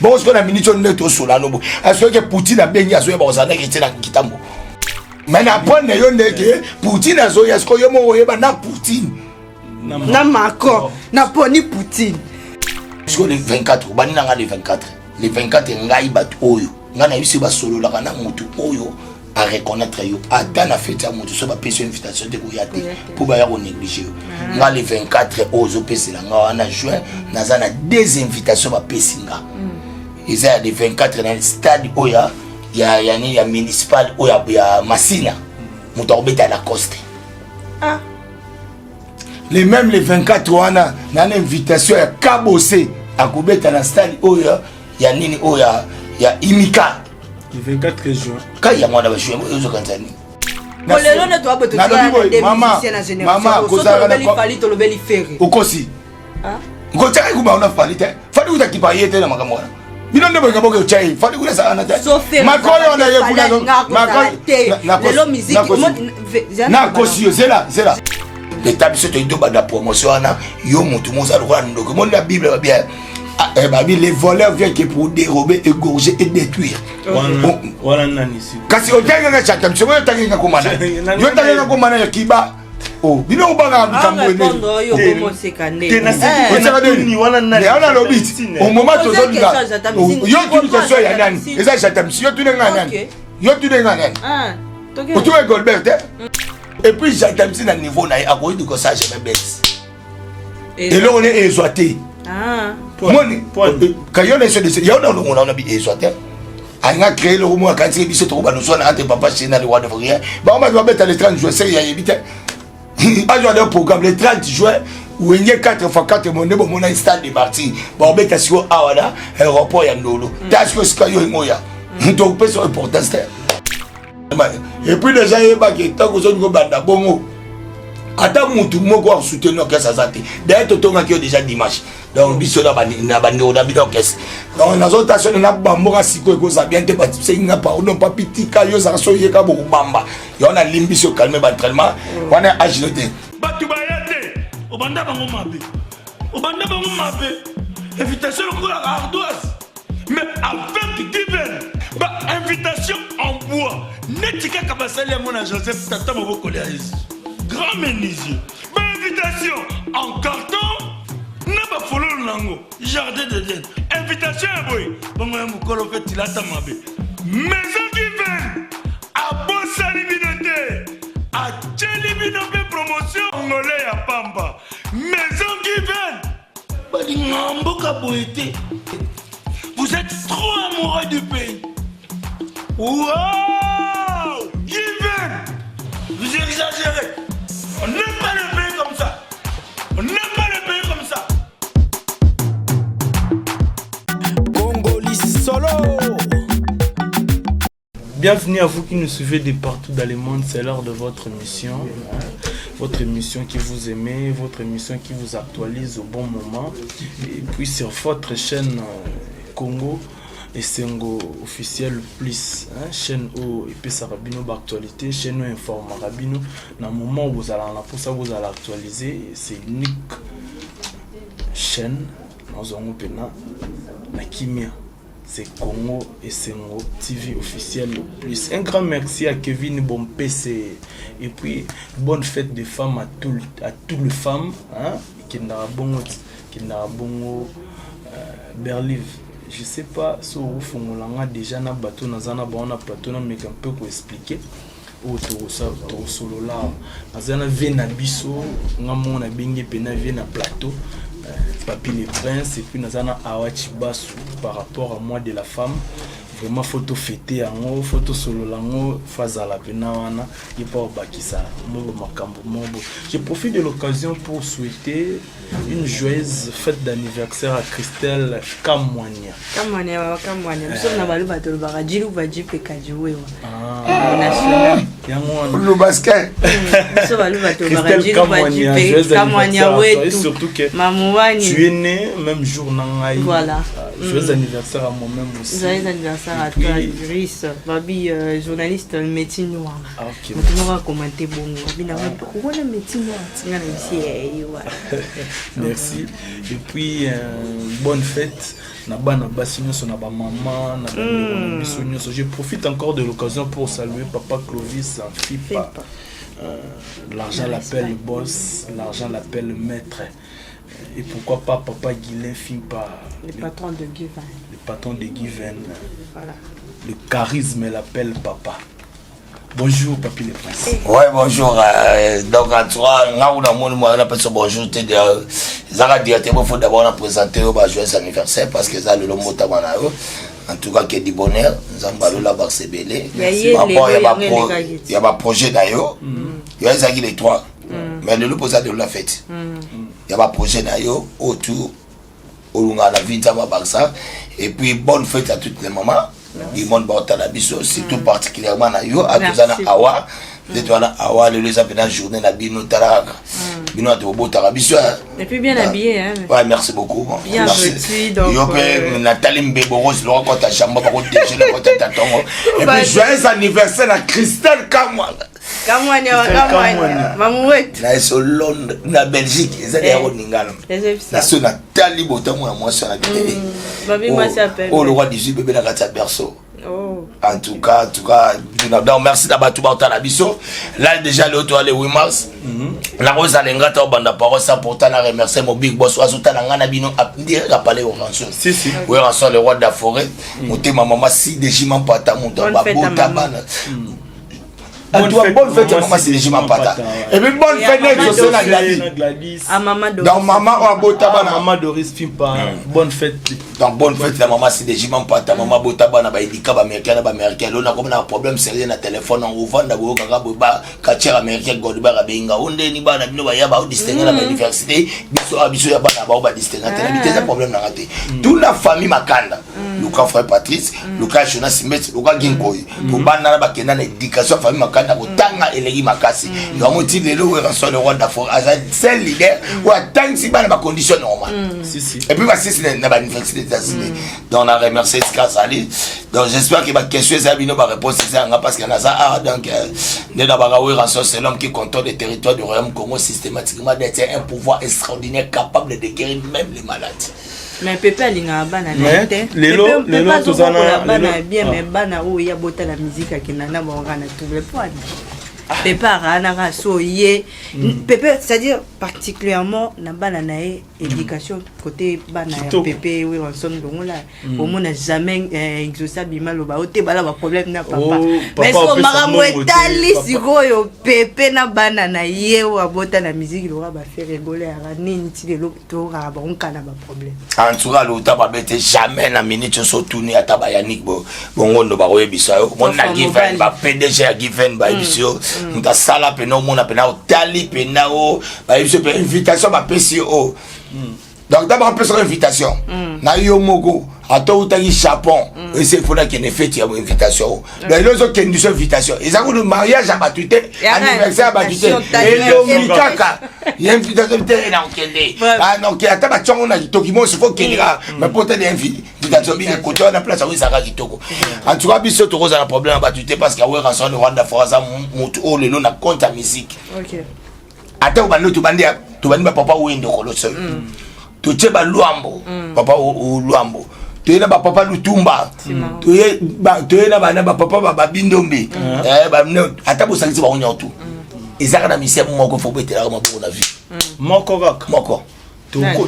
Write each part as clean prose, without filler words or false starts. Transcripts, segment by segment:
Bongo sikoyo na miniti oyo nde tosola no boye, asoki Poutine abengi, azoyeba kozala ndenge tie na kitambo. Mais na prendre yo ndeke Poutine azoya, sikoyo yo moko oyeba na Poutine na Macron, naponi Poutine. Sikoyo le 24, obandi na nga le 24, le 24 ngai bato oyo ngai na biso basololaka na motu oyo areconnaître yo, ata na feti ya motu, so bapesi yo invitation te, koya te mpo baya konéglige yo. Nga le 24 oyo ozopesela nga wana juin, naza na deux invitation bapesi nga. Eza ya le 24 na stade oyo ya yani ya municipal oyo ya Masina, moto akobeta Lacoste. Ah. Le même le 24 wana na na invitation ya Kabose, akobeta na stade oyo ya nini oyo ya Imika. Le 24 juin. Kai yango wana bajuin oyo ozokanisa nini? Lelo nde toya boye. Nalobi boye, mama, mama, kozalaka na Fally, tolobeli Ferre. Okosi. Kotiaka kuba wana Fally te. Fally kuta kipa ye te na makambo wana. Bino nde bolinga boke otya ye Fally kuna ezalaka na te. Makoyo wana ye kuna. Lelo musique Nakosi yo, zela zela. Leta biso toyi tobanda promotion wana. Yo motu moza lokola ndoki. Moni na Bible babi, babi: "Les voleurs viennent que pour dérober, égorger et détruire." Wana nani si? Kasi otangaka chata biso oyo, otangaka komana yo, otangaka komana ya kiba. Oh, bino obangaka likambo. Ene nalobi ti au moment tozolinga yo tuni question ya nani eza Jatamisi. Yo tuni nga nani? Yo tuni nga nani? Otuka Golbert te. Et puis Jatamisi na niveau na ye akoki kosala jamais bete. Eloko ne ezwa te. Moni kayo na eso yo na olongola wana bi ezwa te. Alinga créer eloko moko, akanisi biso tokobanda ozwa na entre papa chéri na le roi de rien. Bango bato babeta le 30 juin, seke yayebi te. Azwa le programme le 30 juin, Wenge 4 x 4 monde bomona stade de Martyr, baobeta sikoyo awa na aéroport ya Ndolo. Ta sikoyo sika yo engoya tokopesa importance te. Et puis déjà yebaki, ntango ozolingi kobanda bongo, ata mutu moko asoutenir orchestre aza te. D'ailleurs totongaki yo déjà dimanche. Donc biso na bandeko na bino orchestre, donc nazota soni na bamboka sikoyo ekozala bien te. Basengi nga pardon, papi tika yo ozalaka so oyeka bokobamba yo nalimbi biso. Calme baentraînement wana agilo te. Bato baya te, obanda bango mabe, obanda bango mabe. Invitation lokola ardoise, mais avec divin ba invitation en bois neti kaka basali yango na Joseph, tata mobokoli ya Yesu, grand menuisier. Ba invitation en carton na bafololo nango jardin d'Eden. Invitation ya boye bongo ya mokolo mpe tilata mabe. Maison Given abosani bino te, atieli bino mpe promotion ngole ya pamba. Maison Given balingaka mboka boye te. Vous êtes trop amoureux du pays. Wow, Given, vous exagérez. On n'aime pas le pays comme ça, on n'aime pas le pays comme ça. Congoli solo. Bienvenue à vous qui nous suivez de partout dans le monde. C'est l'heure de votre émission, hein. Votre émission qui vous aimez, votre émission qui vous actualise au bon moment. Et puis sur votre chaîne Congo Esengo officiel plus, hein, chaîne oyo epesaka bino baactualité, chaîne oyo informaka bino na moment oyo bozalaka na mposa bozala actualisé. C'est unique chaîne nazwango mpena na kimia, c'est Congo Esengo TV officiel plus. Un grand merci à Kevin Bompese et puis bonne fête des femmes à toutes les femmes, hein. Kendaka bongo, kendaka bongo. Berlive, je sais pas so okofongola nga déjà na bato naza na bango na plateau, nameka mpe koexpliquer oyo tokosolola. Naza na vie na biso, nga moko nabengi mpena vie na plateau, Papi le Prince, et puis naza na Awa Chibasu. Par rapport à mois de la femme, vraiment faut tofêter yango, faut tosolola yango, faut azala mpena wana ye mpo abakisa moko makambo moko. Je profite de l'occasion pour souhaiter une joyeuse fête d'anniversaire à Christelle Kamwania. Kamwania, baba Kamwania. Biso na baluba tolobaka jiluba jipeka jiwewa. Ah, national. Yango wana. Le basket. Biso baluba tolobaka Christelle jiluba Kamwania, jipe joyeux Kamwania anniversaire à toi. Et wetu. surtout que Mamuwani. tu es né même jour na ngai. Voilà. Ah, joyeux anniversaire à moi-même aussi. Joyeux anniversaire à Et toi, puis- Iris. Babi, journaliste métier noir. Ah, ok. Moto moko akomante bongo. Babi na wana métier noir tinga na bisi ewa. Merci. Et puis, bonne fête. Na bana basi nyonso, na bamama, na bandeko na biso nyonso. Je profite encore de l'occasion pour saluer papa Clovis Fipa. L'argent l'appelle boss, l'argent l'appelle maître. Et pourquoi pas papa Guilain Fimpa, le patron de Given. Le patron de Given. Voilà. Le charisme l'appelle papa. Bonjour, Papy le Prince. Ouais, bonjour. Donc, en toi, nga una moni moi na peso bonjour te de zaka directement. Faut d'abord na présenter yo ba joyeux anniversaire parce que ça le lomota bana yo. En tout cas, que du bonheur. Nzambe alola barsebele. Ya ye Par rapport lelo ya ba yango elekaki ti. ya ba projet na yo. Yo ezaki les trois. Mais lelo poza de la fête. Ya ba projet na yo autour olunga na vie, Nzambe abakisa. Et puis bonne fête à toutes les mamans du monde baotala biso, surtout particulièrement na yo atoza na Merci. awa nde toza na awa. Lelo eza mpena journée na bino. Tala kaka bino bato bobotaka biso. Et puis bien habillé, hein. Ouais, merci beaucoup. Bien Merci. vêtu, donc, Yo pe Nathalie Mbebo Rose Laurent Kota Jambo bako déjeuner kota tatongo. Et puis joyeux anniversaire à Christelle Kamwanga. Kamwanya, Christelle Kamwanya. Kamwanya. Mamu wetu. Na eso Londres, na Belgique, eza ya koningana. Ezebisa. Na so natali botango na mwasi wana bitele. Babi mwasi ya pembe. Oyo lokwa 18 bébé na kati ya berceau. Oh. En tout cas, donc merci na bato baotala biso. Là déjà le toa le 8 mars, nakozala nga ta obanda parole sans pourtant na remercier mon big boss azotala nga na bino direct apale Oranson. Si, si. Oranson, le roi de la forêt, motema mama si dejima mpata moto Bonne fête à babota maman. bana. En tout cas, Bonne bonne fête, fête à maman Sidi Sidi Mampata. Mampata, ouais. Et puis bonne Et à fête maman na José na Doris. Gladys. Na Gladys. À maman Doris. Donc maman oyo abota Ah, bana. maman Doris Fimpa, bonne fête. Donc bonne fête na mama Sidi Mampata, mama bota bana baedika baaméricain na baaméricain. Lelo nakomi na problème sérieux na téléphone, ovanda boyokaka boye ba quartier américain Goldberg abenga o ndeni bana bino baya baodistingue na bauniversité. Biso awa, biso ya bana bao badistingue te na bite, eza problème nanga te. Tout la famille Makanda, luka frère Patrice, luka Jonas Mbet, luka Ginkoi, po bana na bakenda na éducation ya famille Makanda, kotanga eleki makasi. Yango ti lelo Werrason, le roi d'Afrique, aza seul leader oyo atangisi bana bacondition normale Si, si. et puis basisi na bauniversité États-Unis. Donc na remercier esika azali. Donc j'espère que baquestion eza bino, baréponse eza yanga parce que naza awa. Donc nde na baka Werrason, c'est l'homme qui contrôle le territoire du royaume Congo systématiquement, détient un pouvoir extraordinaire capable de guérir même les malades. Mais pepe alingaka bana na ye Mais te. lelo Pepe toza azokokola bana bien, ah. mais bana oyo ya bota na musique akenda na bango kaka na trouble po wana pepe araa so ye pepe, c'est-à-dire particulièrement na bana na ye, éducation côté bana ya Kitoko. Pepe Werrason longola, omona jamais exaucé abima loba o te bala baproblème na papa. Oh, Mais papa so opesa makambo mbongo te, etali papa. sikoyo pepe na bana na ye oyo abota na musique loka baFerre Gola yaka nini, ti lelo tokaka bango na baproblème. En tout cas, lota babe te, jamais na minute nyonso otuni ata bayanik bongondo bakoyebisa yo moni na Enfant Given mobali. ba PDG ya Given bayebisi yo moto asala pena omona pena otali pena o bayebisi yo mpe invitation bapesi yo o. Donc ntango bapesaka invitation na yo moko, ata outaki Japon, ese fo nakende feti ya invitation o. Donc elo ozokende so invitation eza kutu mariage ya bato te, Ya anniversaire ya bato te, invitation, elongi kaka ya invitation te na okende. Ah, non, ata batiango na document osi fo okende kaka, mais po tali invitation bike kote wana, place yango ezalaka kitoko. En tout cas, biso tokozala na problème ya bato te parce que Werrason, Rwanda fo aza motu oyo lelo na compte ya musique. Ata obandi tobandi tobandi bapapa Wendo Koloso, totie balwambo, papa Lwambo, toye na bapapa Lutumba, toye na bana bapapa babindombe. Ata bosangisi bango nyonso, ezaka na misia moko fo boetelaka maboko na vie. Moko kaka. Moko.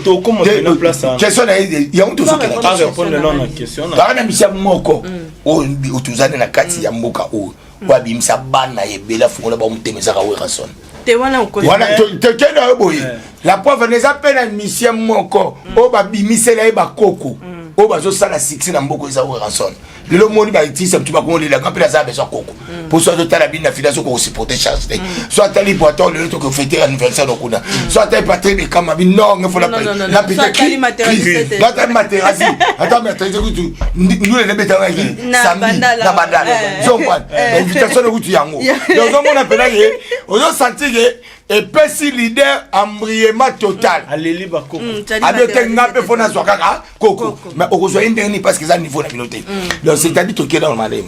Tokoma na place wana. Question na ye yango tozokenda. A répondre nano na question na Toaka na misia moko oyo tozali na kati ya mboka oyo, oyo abimisa bana ebele, afungola bango motema, ezaka Werrason. Te wana okosi. Wana tokende oyo boye, la preuve eza mpe na misien moko oyo babimisela ye bakoko oyo bazosala succès na mboka, eza Werrason. Lelo moni baitisa mutu bakomolelaka mpe naza besoin koko mpo so azotala bino na fila, soki okosupporte charge te, so atali poiton lelo tokofete anniversaire no kuna, so atali Patrik Bekama bi non nge fo Non, non, non, non. So atali Materasi te. atali Materasi, ata Materasi kutu ndule nebetangaki Na samedi Bandala. na Bandala. Zompane invitation ekutu yango. Donc ozomona mpena ke ozosentir ke epesi leader embriement total. Aleli bakoko. Abi te nga mpe fo nazwa kaka koko, mais okozwa ye ndenge nini? Parce que eza niveau na bino te. Donc c'est à dire tokenda na malemu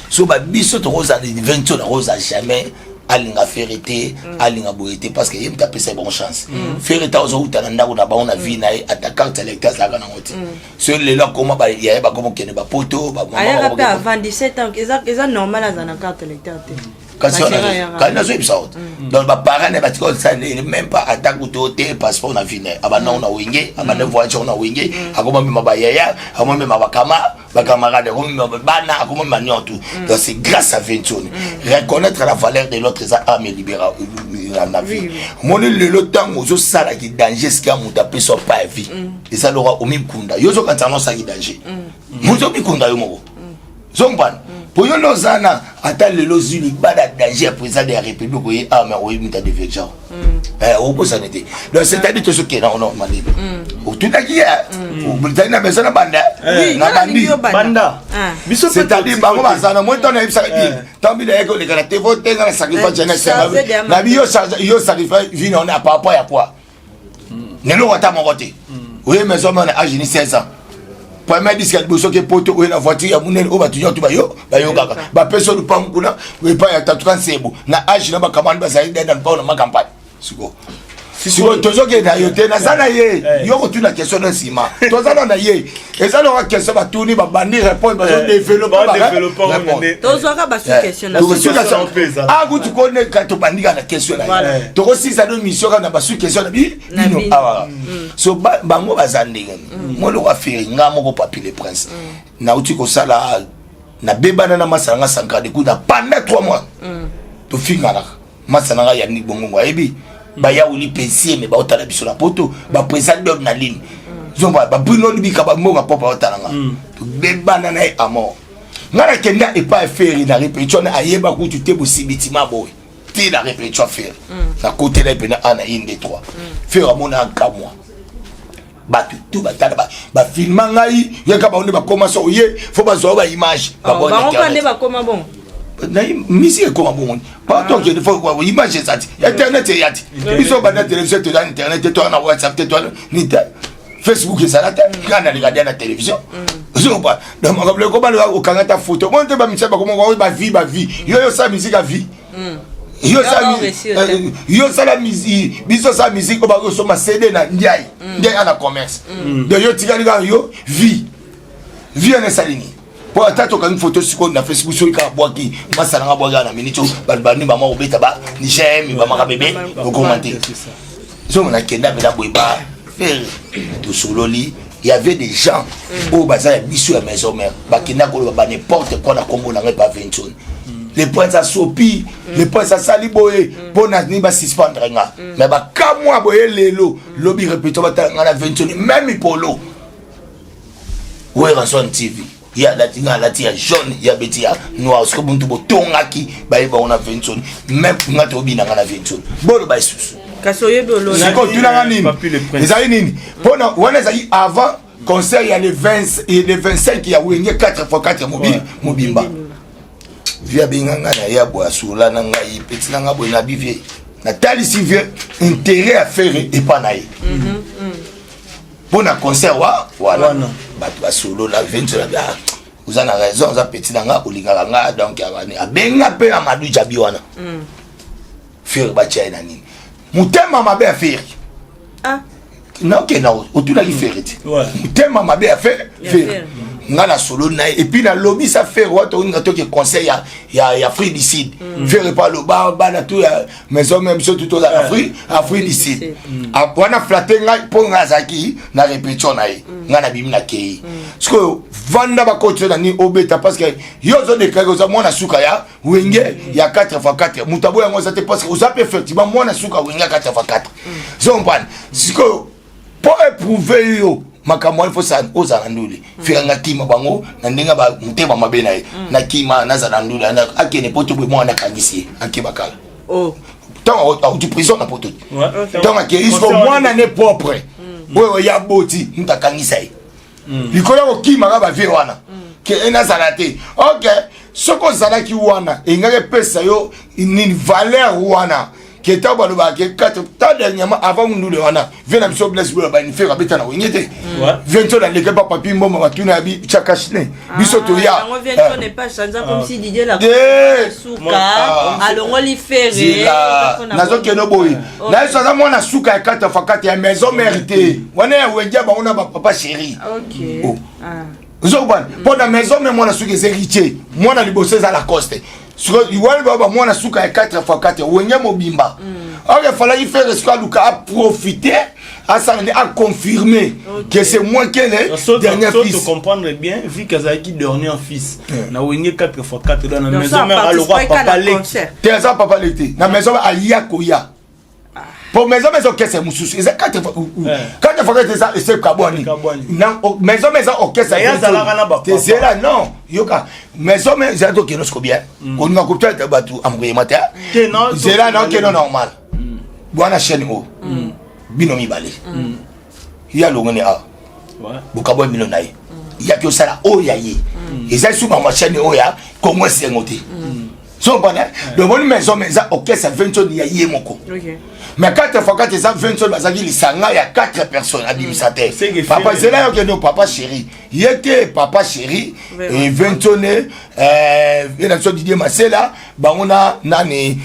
so babiso tokozala 20 oyo nakozala jamais. Alinga Ferre te, alinga boye te, parce que ye moto apesa ye bango chance. Ferre ta ozouta na ndako na bango na vie na ye, ata carte électeur azalaka nango te. So lelo akoma, yaya bakoma okende bapoto. Ayaka mpe avant 17 ans, eza normal aza na carte électeur te. Kasi kasi nazoyebisa yo te. Donc baparent na batika osala même pas ata kutu te passeport na vie na ye. Abanda ngo na Wenge, abanda voyage ngo na Wenge, akoma mema bayaya, akoma mema bakama bacamarade, akoma mema bana, akoma mema nyonso tout. Donc c'est grâce à Ventoni. Reconnaître la valeur de l'autre eza arme libéra na vie. Omoni lelo, ntango ozosalaki danger, esika moto apesa pa ya vie, eza loka omikunda. Yo ozokanisa ngo osalaki danger, moto omikunda yo moko zompana po yo nde oza na ata lelo ozwi libala danger ya président de la République, oye arme, oye moto adevexan, okosana te. Donc c'est-à-dire tozokenda ono malebe otunaki ye, ozali na besoin na banda na bandi. Banda biso. C'est-à-dire bango baza na moi, ntango nayebisaka bino, ntango bino ayaki oleka na TV, otenga na sacrifice jeunesse na bi yo sacrifice vie na ona par rapport ya quoi? Neloko ata moko te. Oye maison mona age ni 16 ans, premier disque ya liboso ke poto, oye na voiture ya monene oyo bato nyonso bayo bayokaka, bapesi lupangu kuna epai ya tatuka nsebo na age na bakamani bazali na lupangu na macampagne. Sikoyo sikoyo tozokende na yo te, naza na ye. Yo kotuna question na nsima, toza na ye. Eza loka question batuni, babandi répondre, bazodévelopper. Tozwaka basu question. Akuti koneka, tobandika na question na ye, tokosisa no mission kaka na basu question na bino awa. So bango baza ndenge moloko affaire. Nga moko Papi le Prince, nauti kosala, nabebana na masa nanga Sankara de kuna pendant 3 mois, tofinganaka. Masa nanga Yannik Bongongo ayebi, bayawuli pensie me baotala biso na poto, baprésident dor na ligne zomba, babruno libika, bamboka po baotala nga, tobebana na ye à mort. Nga nakenda epai Ferre na répétition, ayeba kutu te bosibitima boye ti na répétition. Ferre nakotela ye mpena a na 1 2 3. Ferre amona akamwa, bato tu batala, bafilma ngai yaka bango nde bakoma so oye fo bazwa baimage. Bango nde bakoma bon. Musique ekoma bongo partout, okende fo image eza ti internet eya ti biso banda télévision, toza internet te, toza na WhatsApp te, toza ni te Facebook ezala te. Nga nalinga dia na télévision ozokopa. Donc makambo ekoma okanga ta photo mo te, bamisia bakoma oyo bavie bavie. Yo osala musique ya vie, yo osala musique, biso osala musique oyo bakosomba CD na Ndiai Ndiai ana commerce. Donc yo tikali kaka yo vie vie wana esali nini? Po ata tokangi photo sikoyo na Facebook, soki kaka bwaki masalanga, bwaki kaka na minute, oyo bato bani bama kobeta ba nigm bamaka bebe okoma te. Soki nakenda mpena boye, ba Ferre tosololi, y avait des gens oyo baza ya biso ya maison mère, bakenda koloba ba n'importe quoi na kombo na ngai pa Ventone. Le Prince asopi, le Prince asali boye mpo na nini basuspendre nga? Mais bakamwa boye lelo lobi répétition, batala nga na Ventone, même polo Werrason TV, ye alati, nga alati ya jaune, ye abeti ya noir. Soki muntu botongaki bayeba ngo na Ventone, même nga tobinanga na Ventone, boloba lisusu. Kasi oyebi olona. Sikoyo tunanga nini ezali nini mpona wana? Ezali avant concert ya le 20 le 25 ya Wenge 4 x 4 mobimba. Vieux abenga ngai na ye boye, asolola na ngai, peti na ngai boye na bi vieux. Natalisi vieux intérêt ya Ferre epa na ye mpo na concert wa wana. Bato basolola, Ventona, oza na raison, oza petit na nga, olingaka nga. Donc abenga mpe Amadou Jabi wana. Ferre batia ye na nini? Motema mabe ya Ferre. Nakenda otunaki Ferre te, motema mabe ya Ferre. Ferre nga na solo na ye, et puis nalobisa Ferre wa toninga toke conseil ya Afrique du Sud. Ferre pa aloba bana tu ya maison même so tu tozala Afrique du Sud wana, flatte ngai mpo ngai azalaki na répétition na ye. Ngai nabimi, nakei sikoyo vanda, bakoti na nini obeta, parce que yo ozodéclarer oza mwana suka ya Wenge ya 4 x 4. Moto aboya yango aza te, parce que oza mpe effectivement mwana suka Wenge ya 4 x 4. Zompane sikoyo mpo éprouve yo makambo wana, fo ozala ndule. Ferre nga kima bango na ndenge motema mabe na ye, nakima nazala ndule, akende poto boye, mwana akangisi ye, akeba kala ntango auti prison na poto, ntango akei siko mwana ne propre oyo ya boti, moto akangisa ye likolo ya kokimaka bavie wana ke nazala te. Ok, soki ozalaki wana, engaki epesa yo nini valeur wana? Ke ntango balobaka ke 4 ta dernièrement avant ndule wana vie na biso Blaise Bola banifere abeta na Wenge te. Viento na leke pa Papi Mboma, batuna ya bi chakashne biso toya. Yango Viento n'est pas changé comme si Didier la suka alongoli Ferre. Nazokende boye na yeso aza mwana suka ya 4 fois 4 ya maison mère te, wana ya Wenge ya bango na bapapa chéri. Ozokobana mpo na maison mère, mwana suka eza Héritier, mwana liboso eza Lacoste. Sikoyo wana bao bamwana suka ya 4 fois 4 Wenge mobimba. Or efalaki Ferre sikoyo aluka aprofite, asala nde aconfirme que c'est moi qui est le dernier so fils. To comprendre bien, vu qu'azalaki dernier fils na Wenge 4 x 4, dans na Donc maison ça mère alokwa participe papa na leki. concert. Te, aza papa leki te. Na maison aya koya po maison eza orchestre mosusu, eza 4 fois 4 fois 4, eza ese kabwani. Kabwani. Na maison eza orchestre. Mais ye azalaka na bapapa. Te, zela, non, yoka, maison mais eza tokende siko bien, kolinga kotia bato embrouillement te. Te, non, zela na okende normal bwana chaîne oyo bino mibale ye alongoni awa. Bokabwa bino na ye, yaki osala oyo ya ye, eza su mama chaîne oyo ya Kongo Esengo te. So mpana domoni maison mais eza orchestre Vincent ya ye moko. Mais 4 fois 4 eza Vincent, bazalaki lisanga ya 4 personnes abimisa te. C'est que papa Ferre. zela yokende papa chéri ye te, papa chéri et Vincent ye na biso Didier Masela, bango na nani,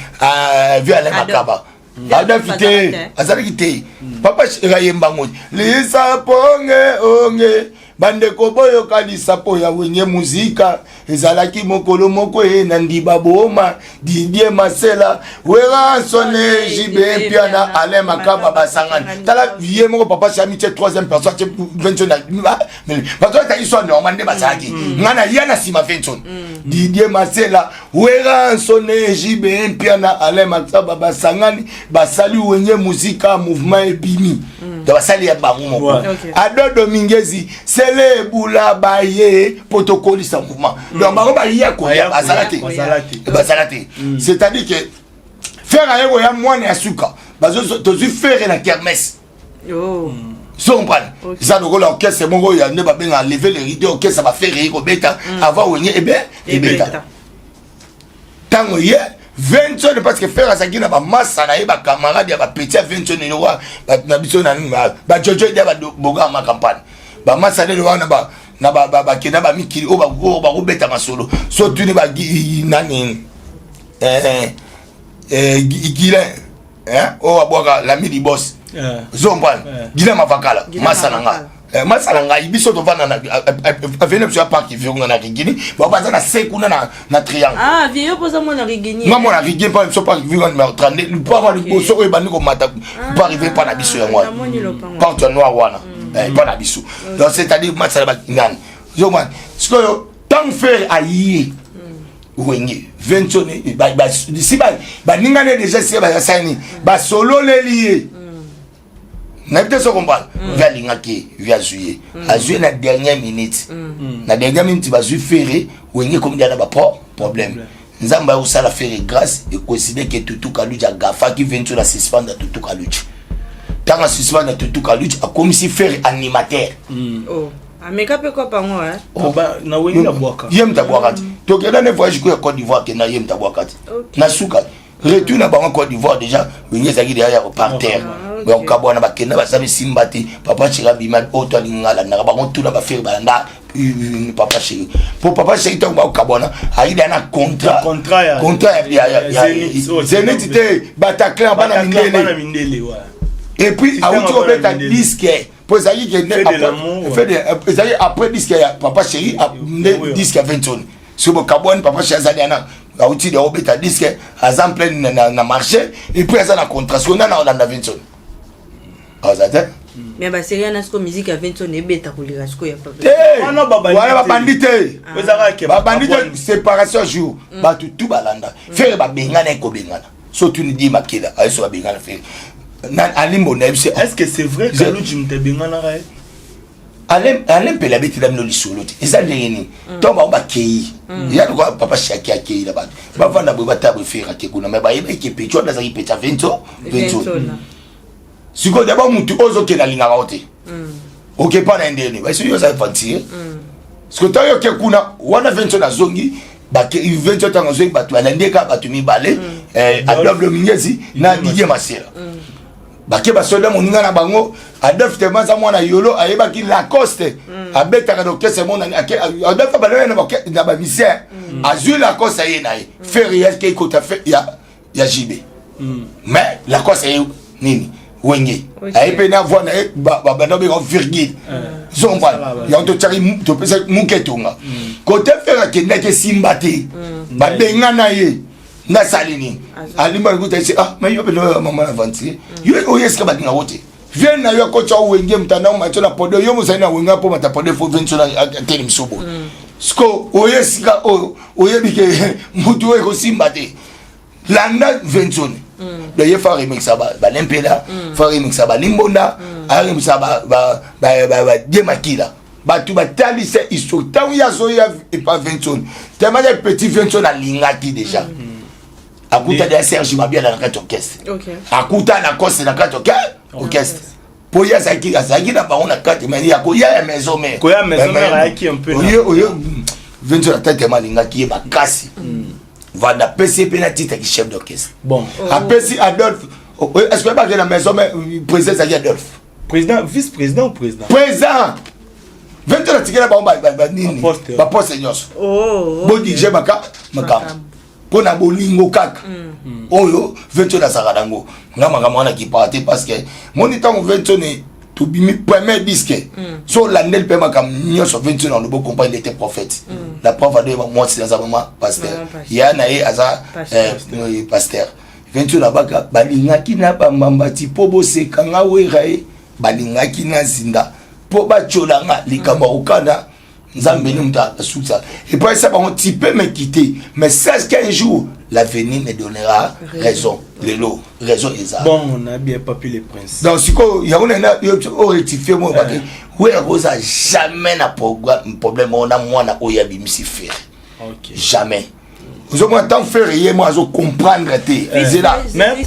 vieux Alain Adolphe. Makaba. Adolphe te. Azalaki te. Azalaki te. Papa chéri ayembango lisapo onge onge, bandeko boyoka lisapo ya Wenge Muzika. Ezalaki mokolo moko ye na ndiba boma Didier Masela, Werrason, JB Mpiana, Alain Makaba basangani. Tala ye moko papa chéri tie troisième personne, tie Vincent na bato ata histoire normal nde bazalaki. Nga na ya na nsima Vincent, Didier Masela, Werrason, JB Mpiana, Alain Makaba basangani, basali Wenge Muzika, mouvement ebimi. Donc basali ya bango moko. Ado Domingezi sele ebula baye po tokolisa mouvement. Donc bango baya koya, bazala te. Bazala te. Bazala te. C'est-à-dire que Ferre aye koya mwana ya suka. Tozwi Ferre na kermesse. So comprendre, eza lokola orchestre moko oyo ya nde babengaka lever le rideau, orchestre baFerre ye kobeta avant Wenge ebe ebeta. Ntango ye Vincent, parce que Ferre azalaki na bamasa na ye, bacamarade ya bapeti ya Vincent eloko na biso na nini, bajojo ede baboga ma campagne, bamasa nde wana na bakenda bamikili oyo bakobeta masolo. So tuni nani, Guilin oyo abwaka l'ami du boss. Zombwana Guilin Mavakala, masa na nga, masa na ngai, biso tovanda na avenue biso ya parc Virunga na Rigini, bao baza na se kuna na triangle. Ah, vieux poza mwana Rigini. Nga mwana Rigini, mpa biso parc Virunga numéro 32, mpa liboso oyo ebandi komata mpo arrive mpa na biso yango wana, porte noire wana mpa na biso. Donc c'est à dire masala banani zomwana. Sikoyo ntango Ferre aye Wenge, Vincent si baningani déjà, si basali basololeli ye, nayebi te so comprendre. Vieux alingaki ye, vieux azwi ye, azwi ye na dernière minute. Na dernière minute bazwi Ferre, Wenge ekomi dia na bapro problème. Nzambe ayokosala Ferre grâce, ecoïncide ke Tutu Kaluji agafaki Vincent na suspendre Tutu Kaluji. Ntango asuspendre Tutu Kaluji, akomisi Ferre animateur. Ameka mpe kopa ngo. Na Wenge abwaka. Ye moto abwaka te. Tokenda ne voyage ko ya Côte d'Ivoire, akenda ye moto abwaka te. Na suka retour na bango Côte d'Ivoire, déjà Wenge ezalaki déjà ya par terre. Donc kabwana bakenda, basali simba te. Papa chéri abima oyo to alingi, alandaka bango tuna baFerre, balanda papa chéri po papa chéri ntango bakokabwana ayida na contrat. Contrat ya Zénith te, Bataclan, bana mindele. Et puis awuti kobeta disque po ezalaki ke ezalaki après disque ya papa chéri nde disque ya Vincent. Soki bokabwani, papa chéri azali ana awuti de obeta disque, aza en plein na marché et puis aza na contrat. Soki nana olanda Vincent aza te. Mais basérie wana siko musique ya Vincent ebeta koleka sikoyo ya papa. Te, wana babandi te, babandi te. Séparation jour bato tu balanda Ferre, babengana, ekobengana. So tuni di makela ayeso babengana Ferre alimbo na yebi. Est-ce que c'est vrai Kaluji moto abenganaka ye? Alain Mpela abetela bino lisolo te. Eza ndenge nini? Ntango bango bakei ya lokola papa Shaki akei na bato bavanda boye, batala boye, Ferre ake kuna, me bayebaki petit wana azalaki petit ya Vento Vento. Sikoyo d'abord mutu oyo ozokende alingaka yo te, okepa na ye ndenge nini? Basi yo oza infantile. Sikoyo ntango yoke kuna wana, Vento nazongi, Vento ntango azongi, bato balandi ye kaka bato mibale. Adolphe Domingezi na Didier Masela. Bake basoda moninga na bango Adolphe tema aza mwana yolo, ayebaki Lacoste abetaka na orchestre monani. Adolphe abandaki na bamusicien, azwi Lacoste, aye na ye. Ferre yake ekota ya JB, mais Lacoste aye nini, Wenge. Aye mpe na voix na ye, babanda obenga virgule zombana yango. Totiaki, topesaki muke tonga kote. Ferre akendaki, esimba te, babengana ye. Nasali nini? Alimba kuta ese. Ah, mais yo mpe mama na aventurier, yo oyo esika balingako te. Vie na yo akotya Wenge, mutanda matio na podo. Yo mozali na Wenge mpo mata podo efo venso na atelemiso boye. Siko oyo esika oyo oyebi ke mutu oyo ekosimba te, landa Vensoni. Donc ye fa remixer balempela, fa remixer balimbonda, aremixer badie makila. Bato batalisa histoire ntango ye azoya epa Vensoni, tellement ya petit Vensoni alingaki déjà. Akuta deya Serge Mabiala na kati orchestre, akuta na kose na kati orchestre, mpo ye azalaki na bango na kati, mais ya koya ya maison mère. Koya maison mère ayaki un peu. Oye Vensoni ata tema alingaki ye makasi, vanda apesi ye mpe na titre ki chef d'orchestre. Bon. Apesi Adolphe. Est ce que oyebaki na maison mère président ezalaki Adolphe? Président, vice président ou président? Président. Vensoni atikela bango banini, baposte nyonso, bodirige makambo mpo na bolingo kaka oyo Vensoni azalaka nango. Nga makambo wana kipaka te, parce que moni ntango Vensoni tobimi premier disque, so olandeli mpe makambo nyonso Vensoni alobi, comprendre il était prophète. La preuve, adoyeba mwasi aza mama pasteur, ya na ye aza pasteur. Vensoni abaka balingaki na bambamba ti mpo bosekanga Wera, ye balingaki na zinda mpo batyolanga likambo ya kokana. Nzambe ni moto asukisa epai bango. Tu peux me quitter, mais sache qu'un jour l'avenir me donnera raison. Lelo raison eza. Bon, on a bien Papi le Prince. Donc sikoyo yango nena orectifie mo bake Wera koza jamais na problème oyo na mwana oyo abimisi Ferre, jamais. Ozomona ntango Ferre ye mo azocomprendre te, zela, zela,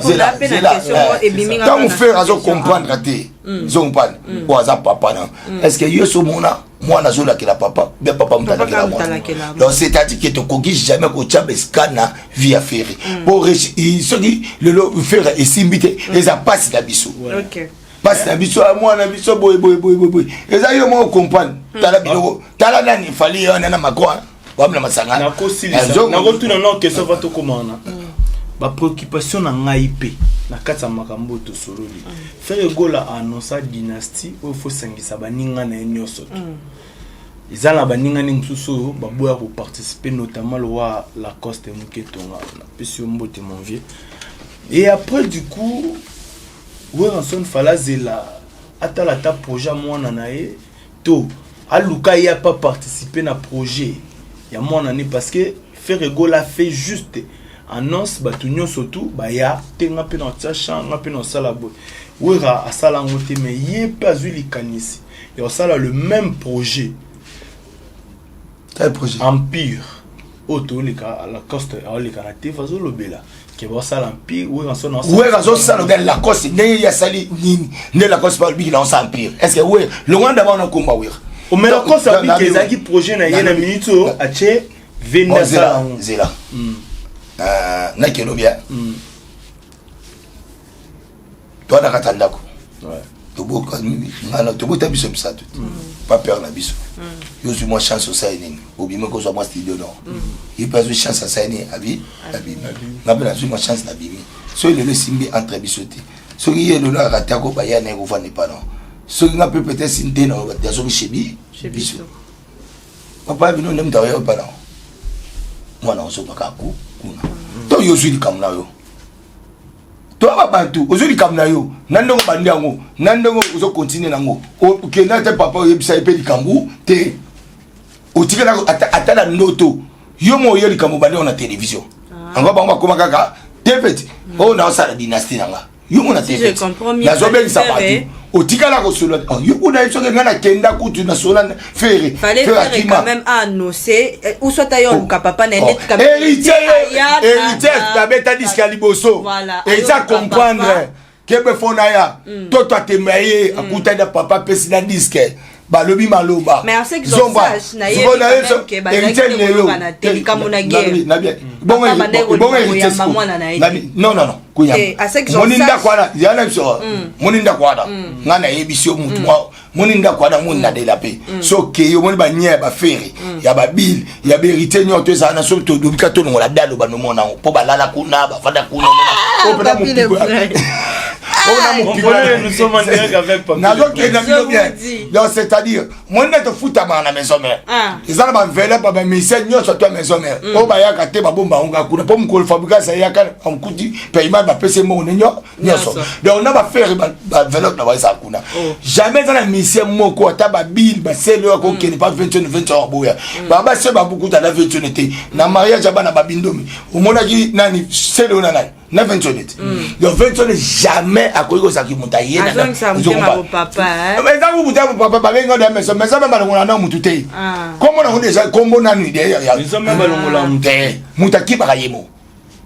zela. Ntango Ferre azocomprendre te, ozocomprendre oyo aza papa na, est ce que yo so omona mwana azolakela papa bien, papa moto alakela mwana? Donc c'est à dire que tokoki jamais kotia besika na vie ya Ferre, po soki lelo Ferre esimbi te, eza mpasi na biso, mpasi na biso, mwana biso boye boye boye boye. Eza yo moko comprendre. Tala biloko, tala nani Fally wana na Macron wamina masanga. Nakotuna na question va tokóma wana. Bapréoccupation na ngai mpe na kati ya makambo oyo tosololi, Ferre Gola annonça dynastie oyo fosangisa baninga na ye nyonso te. Eza na baningani mosusu oyo baboya koparticiper, notamment lowa Lacoste moke tonga. Napesi yo mbote, mon vieux. Et après, du coup, Werrason fallait azela, atala ata projet ya mwana na ye to aluka ye apa participer na projet ya mwana ne, parce que Ferre Gola fait juste annonce, bato nyonso tu baya te. Nga mpe na otia champ, nga mpe na osala boye. Wera asala yango te, mais ye mpe azwi likanisi ya kosala le même projet. Quel projet? Empire oyo tooleka, Lacoste aoleka na te, azolobela ke basala empire. Werrason. Wera azosala obe Lacoste ndenge ye asali nini, nde Lacoste balobiki na osala empire. Est ce que Wera longwa ndaba wana komba Wera? Mais Lacoste abiki ezalaki projet na ye na minute oyo atie venda asala yango. Zela, nakelo bien. Toa na kati ya ndako, tobota biso misato te, pa père na biso. Yo ozwi mwa chance, osali nini? Obimi kozwa mwa studio. Non, ye mpe azwi chance, asali nini? Abi abimi. Nga mpe nazwi mwa chance, nabimi. Soki lelo esimbi entre biso te, soki ye lelo akatako baya na ye kovanda epa non, soki nga mpe peut-être nte na nazoki shebi biso papa bino nde moto akoya epa na mwana ozongaka ku kuna. To yo ozwi likambo na yo, toyaba bato, ozwi likambo na yo na ndenge obandi yango, na ndenge ozokontinue nango. Okenda te, papa oyebisa ye mpe likambo te, otikala ata na ndoto yo mo oye likambo obandi yango na télévision. Yango bango bakóma kaka te peti oyo naosala dynastie na nga, yo mo na te nazobengisa bato, otikala kosolola yo kuna ye. Soki ngai nakenda kutu nasola Ferre. Fallait faire quand même annoncer ou soit ayo luka papa na net. Héritier, héritier abeta disque ya liboso, héritier comprendre kebe fo na ya toto atemba ye, akutani na papa, apesi na disque. Balobi maloba. Mais en ce qu'ils en sachent, na yebi quand même que bazalaki te koyokana te, likambo na guerre. Bongo Papa bandaki bongo kolinga héritier koyamba sikoyo. mwana na ye Nabi- te. Non, non, non, koyamba. Eh, à ce qu'ils en Moni sachent. ndako wana ya na biso. Moni ndako wana nga nayebisi yo mutu mwa moni ndako wana moni nadela mpe so okei omoni banyia ya bafere ya babile ya baheritier nyonso to ezala na so tolobika tolongola dalo banomona yango mpo balala kuna bafanda kuna omona oyo mpena Papi le mopiko ya- vrai. oyo na mopiko ya- Comprenez, nous sommes en direct avec Papi le nazokenda Prince. bino Je bien vous dis. Donc c'est-à-dire moni nde tofutamaka na maison mère. Ah. Eza na baenveloppe ya bamisien nyonso to ya maison mère oyo bayaka te, babomba yango kaka kuna mpo mokolo Fabrikas ayaka, amukuti paiement, bapesi mbongo ne nyonso. Nyonso. Donc na bafere baenveloppe na baezala kuna. Jamais eza na misien moko, ata babile basele oyo akokende pa 21 21 aboya baba se babukuta na 21 te. Na mariage ya bana babindomi, omonaki nani sele oyo na nani na 21 te. Donc 21 jamais akoki kozalaki moto aye. Azongisa motema bopapa, eh? Eza kubuta ya papa babengi na maison, maison mpe balongola na mutu te. Ah. Kombo nango déjà, kombo nanu Maison mère balongola mutu. te, moto akibaka ye mo.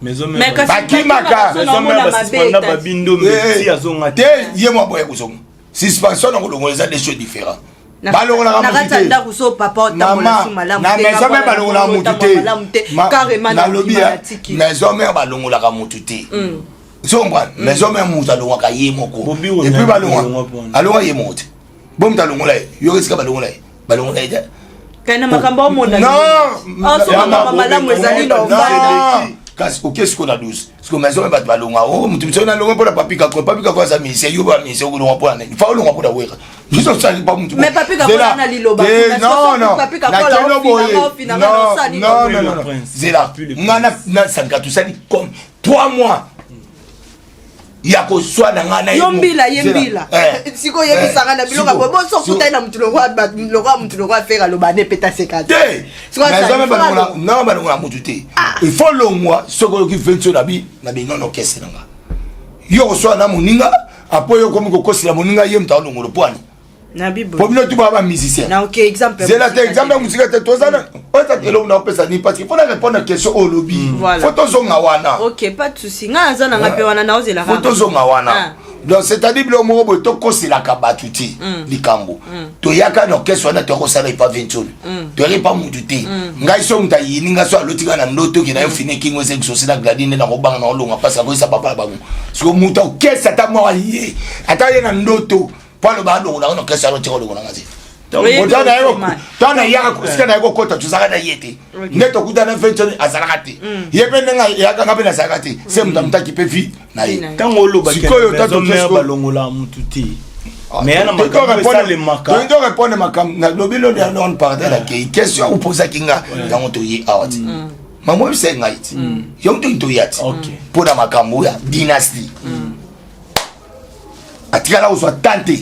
Maison Mais mère. kasi Bakimaka. bakimaka Maison so mère naomona mabe basuspenda etati. babindo meti azonga te. te. Ye mo aboya kozonga. Suspension na kolongola eza des choses différents. Na Balongolaka na mutu kati ya te. ndako so papa otambola Mama, su malamu na te, maison nga mère mwana balongolaka na mutu otambola te. malamu te, carrément na Nalobi ndima ya na tiki. maison mère balongolaka mutu te. So comprendre, maison mère mutu alongwaka ye moko. Bobi Et puis Onyali balongwa alongwa mpona. alongwa ye moko te. Bo mutu alongola ye, yoka esika balongola ye, balongola ye te. Kai na makambo omona Non. so makambo malamu ezali normal. Non. Kasi oke sikoyo na 12 sikoyo maison mère bato balongwa o motu mosu nalongwa mpona Papi Kako. Papi Kako aza ministère, yo ba ministère okolongwa mpona nini? Fa olongwa mpona Wera, biso osali pa mutu. Mais Papi Kako Zela. na liloba Eh, kuna. non, Soki non. Papi Kako Nakende ala boye. ofinanga, ofinanga, Non, osali non, Papi non, le non, non. Prince. Zela. Papi le Nga na sanka tosali comme 3 mois ya koswa na nga na ye Yo mbila ye. Zela. Mbila. Eh. Sikoyo oyebisanga na Eh. biloko Siko. boye boso okutani na mutu lokwa mutu lokwa afere aloba ne peta seka Te. Sikoyo Naza non, balongola mutu te. Il faut longwa soki oyoki 20 na bi na binono okese na nga yo koswala na moninga apo yo okomi kokosela moninga ye moto alongolo pwani na bibo. Po bino tu baa bamusicien. Na ok, exemple. Zela te, exemple ya mosika te. Toza na oyo eza eloko na opesa nini, parce que faut na répondre question oyo olobi. Voilà. Faut tozonga wana. Ok, pas de souci, nga naza nanga mpe wana naozela. Faut tozonga wana. Ah. Donc c'est-à-dire biloko moko boye tokoselaka bato te. Likambo toyaka na orchestre wana, toyaka kosala epa Ventole, toyaka epa mutu te. Ngai so moto ayini ngai, so aloti ngai na ndoto oke na yo fine kingo eza exaucé na gladi nde nakobanga na olonga mpasi akoyisa papa na bango. Siko moto orchestre ata moko aye, ata ye na ndoto mpo aloba alongola ngo na orchestre, alo tika olongola nga te. Oyebi Ousmane. Ntango nayaka sika naye kokota, tozalaka na ye te. Nde tokuta na Ventole, azalaka te. Ye mpe ndenge eyaka, nga mpe nazalaka te. Se moto amutaki mpe vi na ye. Vi na ye. Ntango olobaki Sikoyo, maison tato mère Kesco- balongola mutu te, mais ya na makambo esalemaka. Tolingi répondre makambo nalobi lono ya non pardon akei question opozaki nga yango. Toye awa te, mama oyebisa ye ngai te, yo motoki toya te mpo na makambo ya dynastie. Atikala kozwa tan te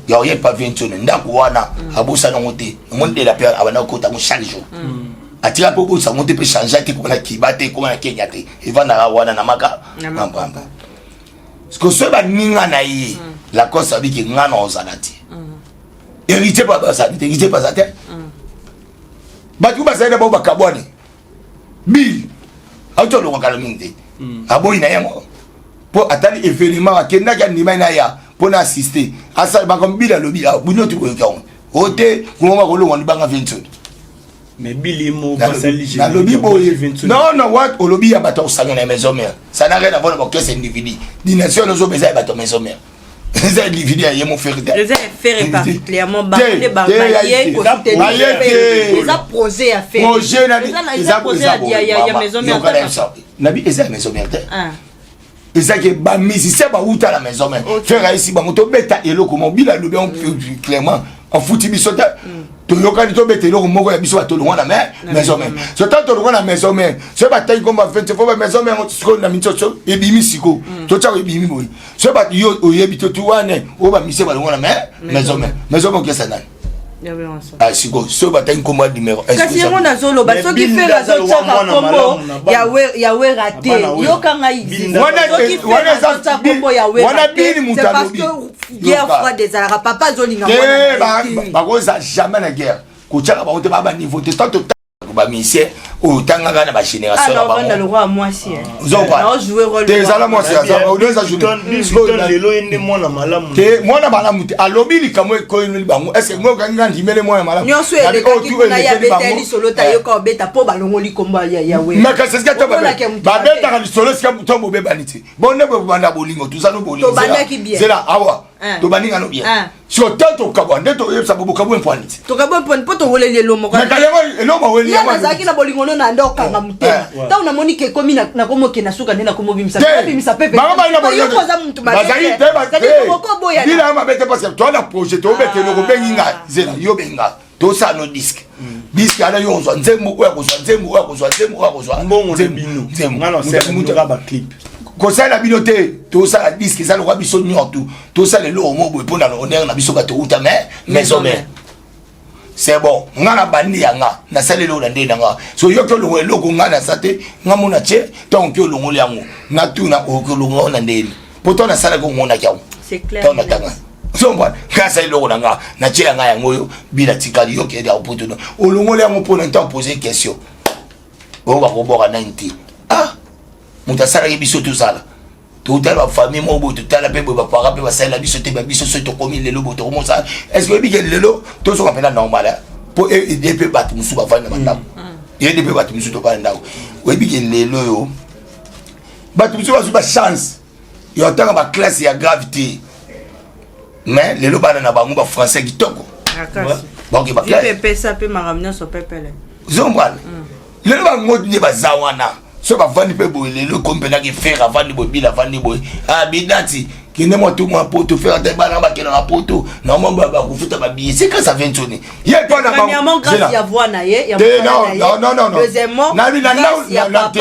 ya oyepa Ventone ndako wana, abosana yango te. Omoni mpe abanda kokota yango chaque jour. Atika mpe obosa yango te, mpe change te, koma na Kiba te, koma na Kenya te, evandaka wana na maka Na mapamba. Parce que soki baninga na ye Lacoste abiki, nga na ozala te, héritier mpe bazali te, héritier mpe aza te. Bato bazali na bango bakabwani. Bill auti olongwaka na mingi te, aboyi na yango mpo atali événement akendaki, andimai na ya mpo na assister asala makambo. Bill alobi bino ti boyoki yango o te, kulonga kolongwa libanga Vincent. Mais Billy mo basali. Nalobi boye, non non, wat olobi ya bato akosanga na maison mère, ça n'a rien à voir na baorchestre individu. Dynastie wana ozoba eza ya bato ya maison mère, eza individu ya ye mo Ferre te. Eza ya Ferre particulièrement, bango nde Te, baye te, baye te. Eza projet ya Ferre. Projet na Eza projet ya maison mère. Nabi eza ya maison mère te. Ah. Ezaki bamusicien bauta na maison mère. Ferre ayesi bango tobeta eloko moko. Bila alobi yango clairement, afuti biso te, toyokani tobeta eloko moko ya biso bato olongwa na maison mère. So tant tolongwa na maison mère, soki batangi komba 20 fo ba maison mère sikoyo na minso so ebimi sikoyo totiako ebimi boye. Soki bato yo oyebi te tu wana oyo bamusicien balongwa na maison mère, maison mère okesa nani? Ah, sikoyo soki batangi nkombo ya numéro Kasi yango nazoloba, Mais soki Bill Ferre aza azotiaka mwana kombo malamu na bana. ya Wera te, Na bana Wera. yoka ngai. Bill Soki Ferre azotia kombo ya Wera Wana te, Bill moto c'est parce alobi. que guerre Yoka. froide ezalaka, papa azolinga te. mwana na ye te. Bakoza jamais na guerre, kotiaka bango te, baa baniveau te. Tant bamusicien Oyo otangaka na bagénération na bango, te ezala mwasi. Lelo ye nde mwana malamu. Te, mwana malamu te. Alobi likambo ekoyeli bango. Est-ce ngo okangi nga ndimele mwana malamu? Nyonso elekaki kuna, ye abeta lisolo ta yoka obeta mpo balongoli kombo ya we. Mais kasi esika to babetaka lisolo, esika to bobebani te. Bonde bobanda bolingo, toza no bolingo. Tobandaki bien. Zela awa, tobaninga no bien. Siko te tokabwa nde toyebisa bokabwa mpwani te. Tokabwa mpwani mpo toweleli elo moko. Mais yango eloko baweli. Yango nazalaki na bolingo no na nde okanga motema. Ntango namoni ke ekomi, nakomi okende na suka nde nakomi obimisa obimisa pepe. Oza mutu. Bazali te bila ya mabe te, parce que toa na projet, tobeta eloko. Obengi nga, zela, yo benga, tosala no disque. Disque ana yo kozwa nzembo oyo, akozwa nzembo oyo, akozwa nzembo oyo, akozwa mbongo na bino. Nzembo baclip. Kosala bino te, tosala disque eza lokwa biso nyonso, tosala eloko mo boye mpona honneur na biso. Bato uta mais maison mère, c'est bon. Nga na bandi ya nga, nasali eloko na ndenge na nga. So yoki olongo eloko nga naza te, nga mona tie ntango mpe olongoli yango, natuna okoki olongo na ndeni po to nasalaki, omonaki yango ntango natanga sombwa. Nga asali eloko na nga, natie ya nga yango oyo bila tikali. Yoki ya poto olongoli yango mpona ntango pose question oyo bakoboka nani te. Ah, moto asalaki biso, tozala totala bafamille moko boye, totala mpe boye baparent mpe basalela biso te. Babiso soki tokomi lelo boye, tokomosala. Est ce que oyebi ke lelo tozoka mpena normal mpo ede mpe bato mosusu bavandi na bandako, ede mpe bato mosusu tobanda ndako? Oyebi ke lelo oyo bato mosusu bazwi bachance ya otanga baclasse ya grave te, mais lelo bana na bango bafrançais kitoko. Baoke baclasse mpe makambo nyonso pepele. Zombwana lelo bango nde baza wana. So bavandi mpe boye lelo, ekomi mpendaki Ferre avandi boye, bila avandi boye. Ah, bidati kende mwa tu mwa poto, Ferre ata bana bakendaka poto na mwa bakofuta babillet sika sa vensoni ye mpo na Premièrement, grâce ya voix na ye ya non non non. Deuxièmement, na na na te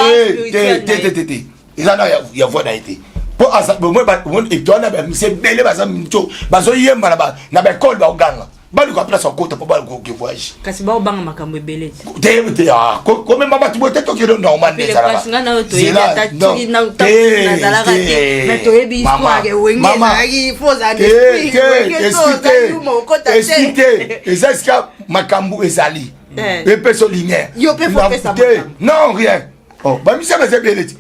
te te te te, eza na ya voix na ye te, mpo etoana bamise ebele baza mito bazoyemba na baekole, baoganga, baluka place akota mpo bakoke voyage. Kasi baobanga makambo ebele. Te te, komema bato boye te, tokende normal nde. Ezalaka nazalaka te, mais toyebi histoire Wenge ezalaki esprit te. Eza esika makambo ezali epesa lumière te, non, rien. Bamisia baza ebele te.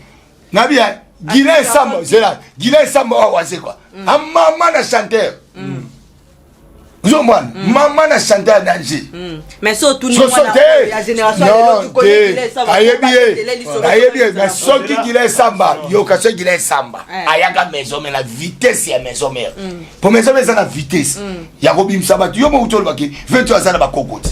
Nabi ya Guilain Samba, zela Guilain Samba awa wazekwa amama na chanteur, ozomwana mama na chanteur danger. Mais so otuni ya génération? Ayebi ye, ayebi ye. Mais soki Guilain Samba, yoka, soki Guilain Samba ayaka maison mère na vitesse ya maison mère, po maison mère eza na vitesse ya kobimisa bato. Yo moko tolobaki veto aza na bakoko te,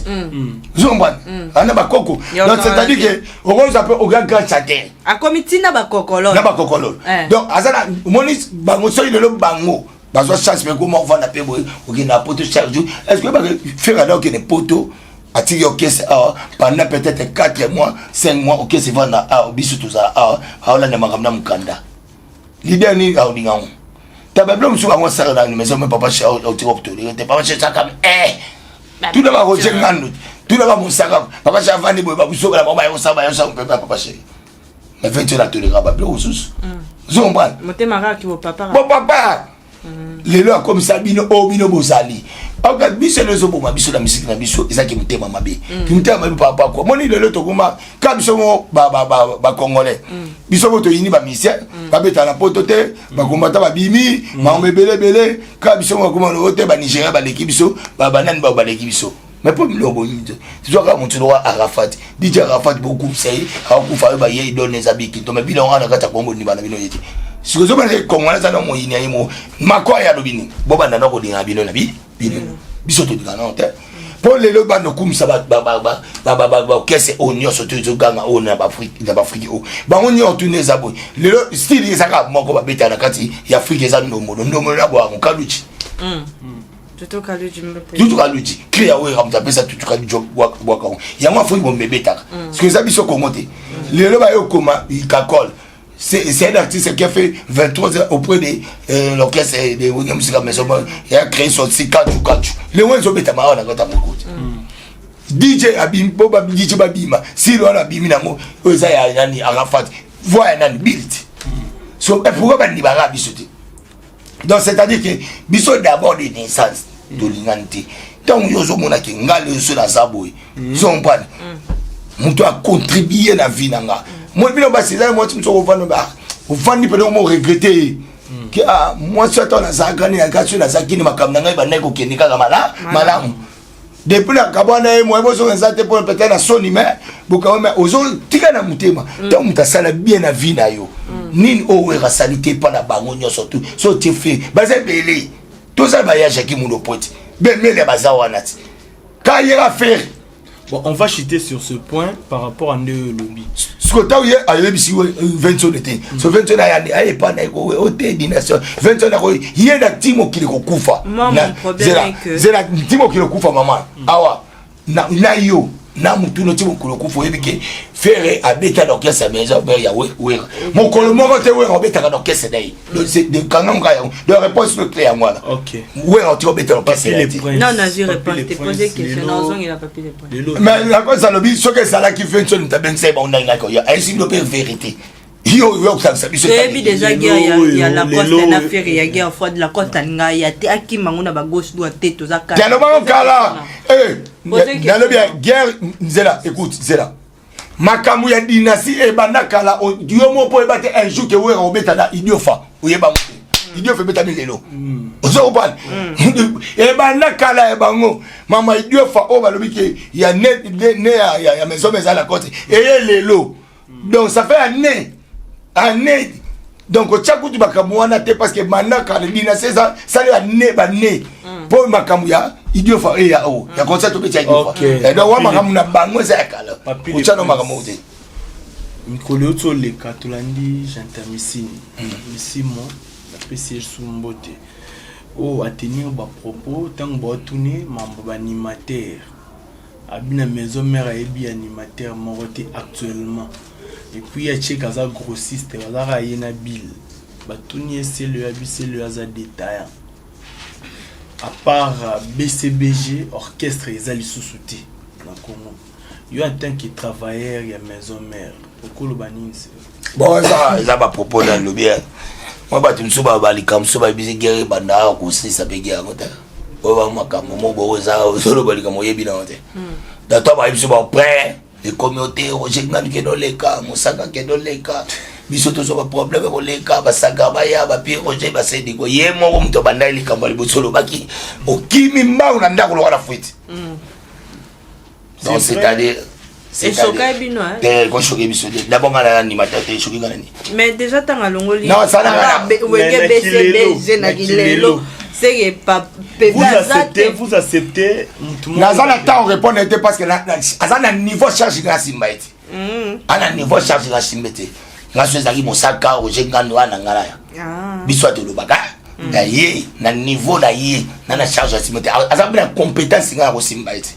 ozombwana aza na bakoko. Donc c'est à dire que okozwa mpe oga grand chanteur. Akomi ntina bakokololo. Na bakokololo. Donc aza na omoni bango, soki lelo bango bazwa chance mpe koma ovanda mpe boye, okende na poto chaque jour. Est ce que oyebaka Ferre ada okende poto, atiki orchestre awa pendant peut-être 4 mois, 5 mois, orchestre evanda awa, biso tozala awa, aolanda makambo na mokanda leader nini aolinga yango ta babilo mosusu bango asala na maison. Mais papa otika kotolere te, papa saka tuna ba Roger Ngando, tuna ba Mosaka. Papa che avandi boye, babusoka na bango, bayosala bayosala mpe papa chéri. Mais venti oyo natoleka babiloko mosusu, ozocomprendre? Motema kaka bopapa. Bopapa lelo akomisa bino oyo bino bozali. Oka biso lelo ezoboma biso na misiki na biso, ezaki motema mabe, motema mabe papa kwa moni. Lelo tokoma ka biso mo bacongolais, biso mo toyini bamusicien babetala na poto te, bakombata babimi makambo ebele ebele. Ka biso mo bakoma loo te, banigéria baleki biso, banani bao baleki biso. Mais mpo biloko boyini te, tozwaka motu loka Arafat, DJ Arafat, bokumisa ye, akufa oyo baye idole eza bikinto. Mais bino wana na kati ya Kongo ndima na bino ye te. Sikoyo ozomona Kongo aza na moyini ya ye mo mako aye alobi nini? Bobanda na kolingana bino na bino, biso tolingana nano te. Mpo lelo banda okumisa baorchestre oyo nyonso to ezoganga oyo na baafrike oyo, bango nyonso tuna eza boye. Lelo style ezaka moko babetaka na kati ya Afrike, eza ndombolo ndombolo na bwango Kaluji. Tutu Kaluji, cri ya Wera, moto apesa Tutu Kaluji bwakango yango. Afrike bombe ebetaka parce que eza biso Kongo te. Lelo baye okoma Kakol, c'est un artiste qui a fait 23 ans auprès de l'orchestre de Wenge Musica Maison, il a créé son style Kanchu Kanchu. Lelo ezobetama awa na kati ya mokoti. DJ abimi po ba DJ babima silo wana abimi nango oyo eza ya nani? Arafat. Voix ya nani? Bilt. So pourquoi bandibaka biso te? Donc c'est à dire que biso d'abord de naissance tolingani te. Ntango yo ozomonaki nga lelo so naza boye, ozocomprendre? Moto acontribue na vie na nga. Moi bino basi, ezali mwasi mosu okovanda, ovandi mpena omo regrete ye ke ah, mwasi ata nazalaka nini, akasi nazalaki ni makambo na ngai bandaki kokende kaka malamu depuis nakabwana ye, moye bozonga eza te mpo peut-être na soni, mais bokawa, mais ozotika na motema. Ntango moto asala bien na vie na yo, nini oyo Wera asali te mpa na bango nyonso tu, so tie fe baza ebele, tozala baya Jaki Mundo Poti bemele baza wana ti kayera Ferre. Bon, on va chuter sur ce point par rapport à Ndeo Lobby. Siko ntango ye ayebisi Vincent te, so Vincent ayandi ayepa na ye ote dynastie, Vincent ako ye na ti mokili kokufa. Moi, mon problème Zela est que- zela, ti mokili kokufa, mama awa na yo na mutu no, ti mokili kokufa, oyebi ke Ferre abeta na orchestre ya maison mère ya Wera mokolo moko te. Wera obetaka na orchestre na ye. Donc, kanga moka yango, donc réponse no clé yango wana. Wera oti obeta na orchestre Papi na le ye te. Prince. Non, nazwi Papi réponse le te. Prince, Pose question. Nazongela Papi le Prince. Lelo Mais nakosa alobi soki ezalaki Vincent moto abengisa ye, bango ndenge oyo ayesi bino mpe vérité, yo yo kosangisa biso. Toyebi déjà Lelo guerre ya oyo, Lacoste lelo na oyo. Ferre, ya guerre froide. Lacoste alinga ya te, akima ngo na bagauche droite te, toza te, alobaka kala. Pose question. Nalobi ya guerre, nzela, écoute, nzela, makambo ya dynastie ebanda kala. Yo mo mpo oyeba te un jour ke Wera obeta na Idiofa, oyeba mo te Idiofa ebetami lelo. Ozo comprendre? Ebanda kala ya bango mama Idiofa oyo balobi ke ya ne ya maison eza na kote eye lelo. Donc ça fait année année, donc otya kutu makambo wana te, parce que banda kala dynastie eza sali bane bane mpo makambo ya Idiofa eya oyo ya concert tobeti ya Idiofa. Donc wa makambo na bango eza ya kala. Papi le Otya no Prince. makambo te. Mikolo euti oleka, tolandi Gentamisini Misimo, napesi ye su mbote, oyo atenir bapropos ntango baotuni mambo baanimateur abi na maison mère, ayebi animateur moko te actuellement. Et puis atieka aza grossiste, bazalaka ye na bill, batuni ye selo, abi selo aza détaillant. À part BCBG, orchestre eza lisusu te na Congo. Yo, en tant que travailleur ya maison mère, okoloba nini se? Bon, eza bapropos na lobi mwa bato mosusu balika mosusu bayebisi guerre ebanda awa, kosilisa mpe guerre yango te. Oyo ba makambo mo boko eza ozoloba likambo oyebi nango te. Dato bayebi biso baprès ekomi o te, Roger Ngani kende oleka, Mosaka kende oleka, biso tozwa baproblème koleka basaka baya bapie Roger basediko ye moko moto abandaki likambo ya liboso, olobaki okimi mbangu na ndako lokola fuite. Donc C'est vrai. C'est-à-dire Echoka bino, hein? Te, kochoke biso te. D'abord nga na animateur te, echoki nga nani? Mais déjà ntango alongoli Non, ça Wenge Mais na kilelo, BCBG na na kilelo kilelo. seke pepe Vous aza acceptez, te. vous acceptez mutu moko? Naza na temps répondre te, parce que aza na niveau charge nga simba ete ana niveau charge nga simba te. Nga so ezalaki Mosaka, Roger Ngando wana nga na ya biso atolobaka na ye na niveau na ye na charge ya simba te, aza mpe na compétence nga ya kosimba ete.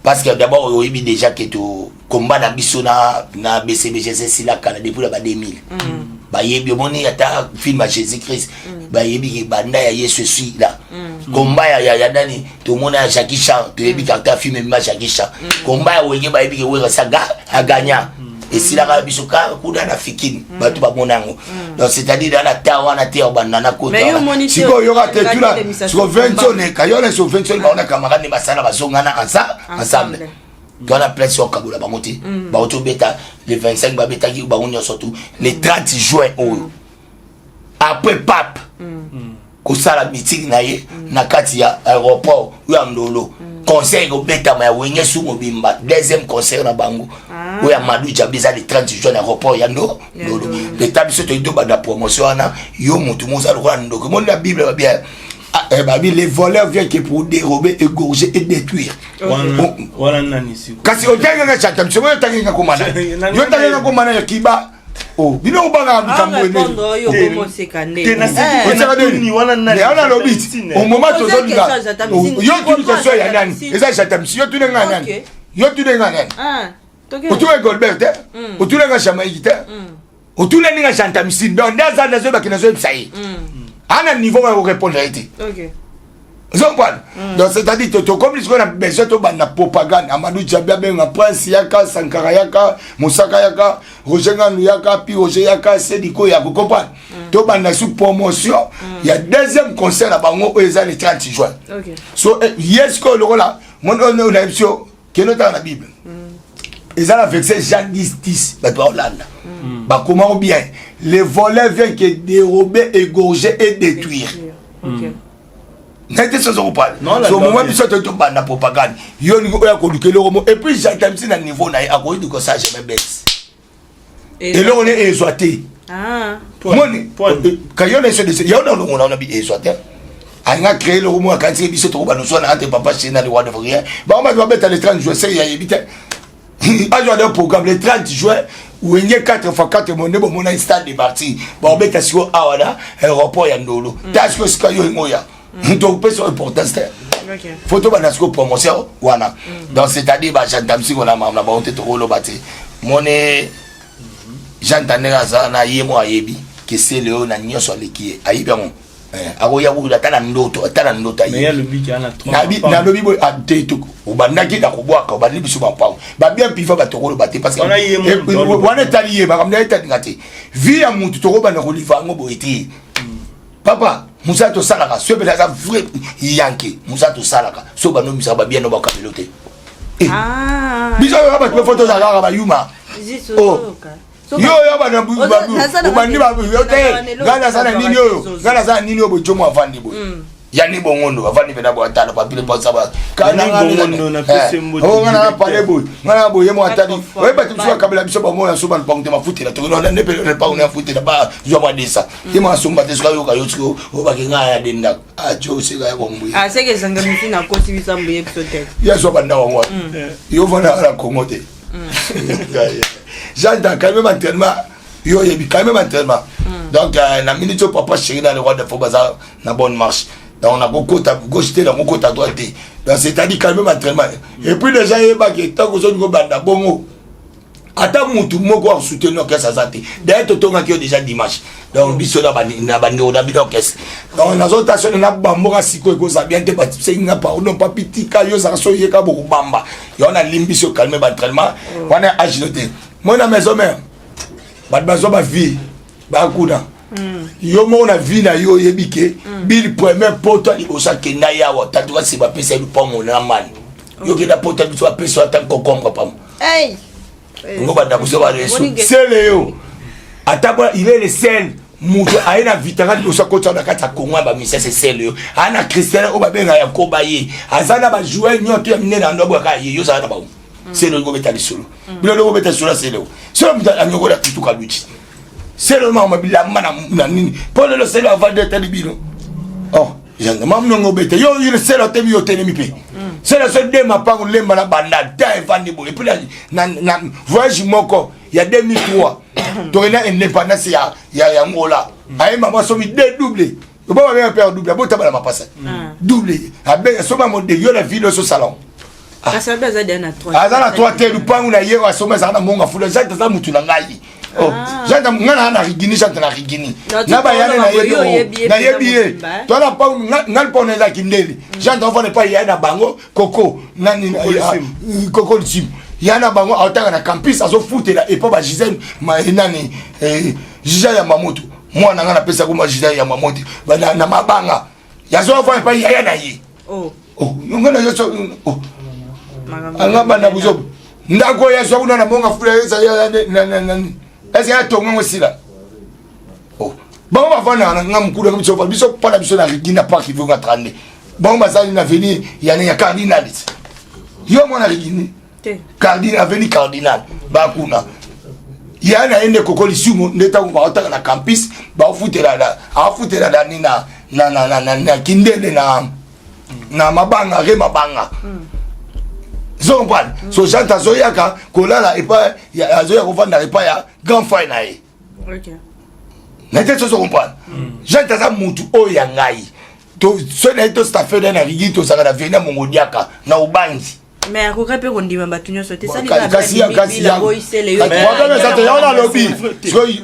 Parce que d'abord oyebi déjà ke to komba na biso na BCBG esila kala, depuis na ba 2000. Bayebi, omoni ata film ya Jésus Christ, bayebi ke banda ya Yesu esila komba ya nani, tomona ya Jackie Chan, toyebi kaka ta film emema Jackie Chan, komba ya Wenge, bayebi ke Wera saga aganya esilaka biso kaka kuna na Fikini, bato bamona yango. Donc c'est-à-dire ana ta wana te ya kobanda na kota. Mais yo omoni te Sikoyo yoka te, tuna otelemisa siko komba. 20 oleka yo na so 20 baona camarade basala bazongana ensemble. To wana place okabola bango te, bauti obeta le 25, babetaki bango nyonso tu le 30 juin oyo, après pape kosala meeting na ye na kati ya aéroport oyo ya Ndolo, concert ekobetama ya Wenge su mobimba, deuxième concert na bango oyo ya Madu Jabi, eza le 30 juin na aéroport ya Ndolo. Leta biso toyi tobanda promotion wana. Yo motu moza lokola ndoki, omoni na Bible babi babi les voleurs viennent que pour dérober, égorger et détruire. Wana nani siko? Kasi otanganga chata biso, oyo otangenga komana, yo otangenga komana ya kiba o bino obangaka likambo. Répondre oyo komoseka nde. Te, natuni wana nani? Wana alobi au moment tozolinga question, Jatamisi. yo tuni question ya nani? Eza Jatamisi. Yo tuni nga nani? Yo tuni nga nani? Otuni Goldberg te, otuni nga Jamaïque te, otuni nga Jantamisine. Donc nde aza nazoyebaki, nazoyebisa ye ana niveau ya korépondre ye te. Ozocomprendre? Donc c'est-à-dire tokomi sikoyo na besoin tobanda propagande. Amadou Diaby abenga Prince yaka, Sankara yaka, Mosaka yaka, Roger Ngandu yaka, pi Roger yaka, Sediko yaka, comprendre? Tobanda su promotion ya deuxième concert na bango oyo eza le 30 juin. So ye sikoyo lokola moni oyo nayebi so kende otala na Bible. Eza na verset Jean 10 10, bato baolanda bakomako bien: le voleur vient que dérober, égorger et détruire. Naye te sozo kopala. So moment biso toyi tobanda propagande, yo olingi oya koluka eloko mo. Et puis Gentamisi, na niveau na ye, akoki kosala jamais bese. Eloko ne ezwa te. Moni kayo na eso yo na olongola wana bi ezwa te. Alinga créer eloko mo, akanisi biso tokobanda oswana entre papa chéri na le roi de rien. Bango bato babeta le 30 juin, seke yayebi te, azwa de programme le 30 juin, Wenge 4 x 4 monde bomona stade de Martyr, baobeta sikoyo awa na aéroport ya Ndolo. Ta sikoyo sika yo olingi oya, topesa importance te. Faut tobanda sikoyo promotion wana. Donc c'est-à-dire bagentamsiko na makambo na bango te, tokoloba te. Mone Janta ndenge aza na ye mo, ayebi kesele oyo na nyonso aleki ye, ayebi yango. Akoya kuta ata na ndoto, ata na ndoto. Nalobi boye te, obandaki na kobwaka, obandi biso bampango babien pifa, bato koloba te, parce que wana etali ye, makambo na ye etalinga te. Vie ya mutu tokobanda koliva yango boye te. Papa, mosala tosalaka so epele aza vrai yanke. Mosala tosalaka so banomisaka babien no bakabelo te. Biso oyo bato befo tozala kaka bayuma. Yo oyo bana obandi yo te, ngai naza na nini oyo, ngai naza na nini oyo. Bojomo avandi boye, yani bongondo avandi mpena boye, atala papile mposa nga na pale boye, nga na boye mo atali oye. Bato biso bakabela biso bango ya so balupango te, mafutela tokenende mpe lupango na futela, bazwa mwa desa ye mwa asomba te. Soki ayoka yo siko obake ngai ya de ndako ajo oseka ya kombuya ye azwa bandako yango wana. Yo vanda na Congo te. Jean quand même entraînement, yo oyebi quand même entraînement. Donc na minute oyo, papa chéri na le roi de fo baza na bonne marche. Donc nakokota gauche te, nakokota droite te. Donc c'est-à-dire quand même entraînement. Et puis déjà yebaki, ntango ozolingi obanda bongo, ata mutu moko asoutenir orchestre aza te. D'ailleurs totongaki yo déjà dimanche. Donc biso na bandeko na bino orchestre, donc nazota soni na bamboka sikoyo ekozala bien te. Basengi nga pardon, papi tika yo ozalaka so oyeka bokobamba yo, nalimbi biso. Calme baentraînement wana, agino te. Moi na maison mère, bato bazwa bavie bakuna. Yo moko na vie na yo oyebi ke Bill premier poto ya liboso akenda yawa tatuka se bapesa ye lupango na mani. Yo kenda poto ya biso, bapesa ata concombre pamba ngo bandako so bareso sele yo ata bona. Il est le seul moto aye na vitaka liboso akota na kati ya Kongo ya bamisese. Sele yo aye na Christian oyo babenga Yakoba, ye aza na bajoueur nyonso ya minene ando abwaka ye. Yo ozala na bango, sele olingi obeta lisolo, bino olingi obeta lisolo ya sele o. Sele moto anyokola tutuka luti, sele mama bilamba na nini mpo lelo sele avandi etali bino. Oh gendarme nongo obeta yo yo sele otemi, yo otelemi mpe sele so de mapango lemba na banda ta evandi boye. Et puis na voyage moko ya 2003, tokenda indépendance ya Angola, aye mama asomi deux double oba babenga père double, abotaba na mapasa double, abenga soma mode yo na ville oso salon. Kasi abe aza deya na 3. Aza na 3 te. Lupangu na ye oyo asoma ezala na monga fula. Jante aza mutu na ngai. Oh, jante ngai na Rigini, jante na Rigini na bayane nayebi, nayebi ye. To na mpangu ngai, mpo na ezalaki ndele jante ofanda epai ya na bango koko nani, koko lisimu ya na bango, aotanga na campus, azofutela epo ba Gisele nani, Gisele ya Mamoto, mwana ngai napesa koma Gisele ya Mamoto na mabanga yazo afanda epai yaya na ye. Ngai na so anga banda buzobo ndako oyo azwa kuna na monga fula ese atonga ngo esila. Bango bavandaka na nga mokulu biso biso mpona biso na Rigini na park ivonga 32. Bango bazali na avenue ya ya Cardinal. Yo mwana Rigini, Cardinal, avenue Cardinal bakuna ya na ye nde koko lisumu nde ntango baotaka na campus, baofutela, aofutela nani na Kindele na mabanga re mabanga zo comprendre. So jante azoyaka kolala epai, azoya kovanda epai ya grand frère na ye na te. Sozo comprendre, jante aza mutu oyo ya ngai. So na ye tostafe na na Rigi, tozalaka na vena mongodiaka na Obangi. Mais akoka mpe kondima bato nyonso te. Yango nalobi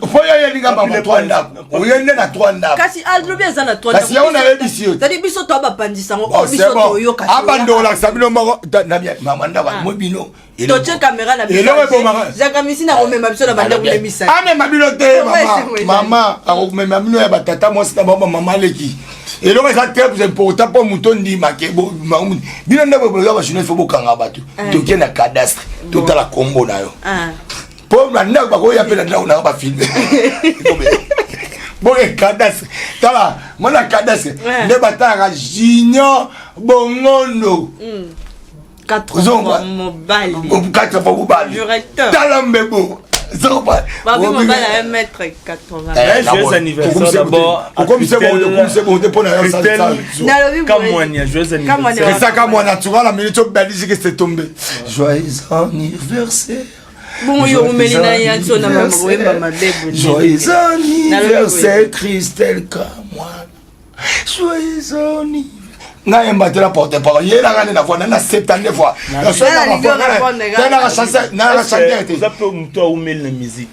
po yo yelinga mama trois ndako, oye nde na trois ndako. Kasi alobi eza na trois. Kasi yango nayebisi yo. Tadi biso to bapandisa yango, biso toyoka. Abanda olakisa bino moko mama ndako mo bino. Totie caméra na eloko ebomaka. Jakamisi na komema biso na bandako nde misala. Amema bino te, mama, mama akomema bino ya batata mwasi na bango, bamama leki. Eloko eza très important mpo moto ondima ke bino nde boza bajournaliste, fo bokanga bato. Toke na cadastre, totala kombo na yo, mpo na ndako bakoya mpe na ndako nanga bafilme. Boke cadastre, tala mona cadastre nde batalaka Junior Bongondo. Quatre mobali. Quatre fois mobali, tala mbebo. Babi mobali ya 1 mètre 80. Joyeux anniversaire d'abord. Okomise bongo te mpo na yo. Kamwanya, joyeux anniversaire. Esaka mwana tuka na minute obalisiki, c'est tombé. Joyeux anniversaire. Bongo yo omeli na ya nso na mama koyemba mabe. Joyeux anniversaire, Christelle Kamwana, joyeux anniversaire. Ngai yemba te na porte parole, yelanga nde na voix na 72 fois. Nanga chanteur te. Oza mpe moto aumeli na musique,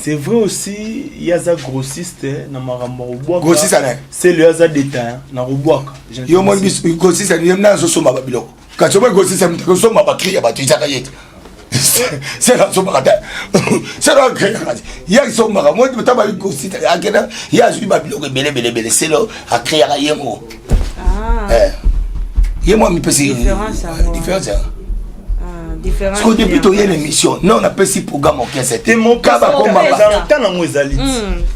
c'est vrai aussi. Ye aza grossiste na makambo ya kobwaka. Grossiste ane? C'est le aza détaillant na kobwaka. Yo moni biso grossiste ye na azosomba babiloko, kasi omoi grossiste moto akosomba bacri ya bato ezaka ye te. Sela asombaka te, selo acréaka te, ye asombaka. Moi ta bayi grossiste akenda, ye azwi babiloko ebele ebele ebele, selo acréaka ye moko. Ye mwa mipesi différence yango. Parce que depuis toye l'émission, non, napesi programme orchestre te. Ka nango ezali.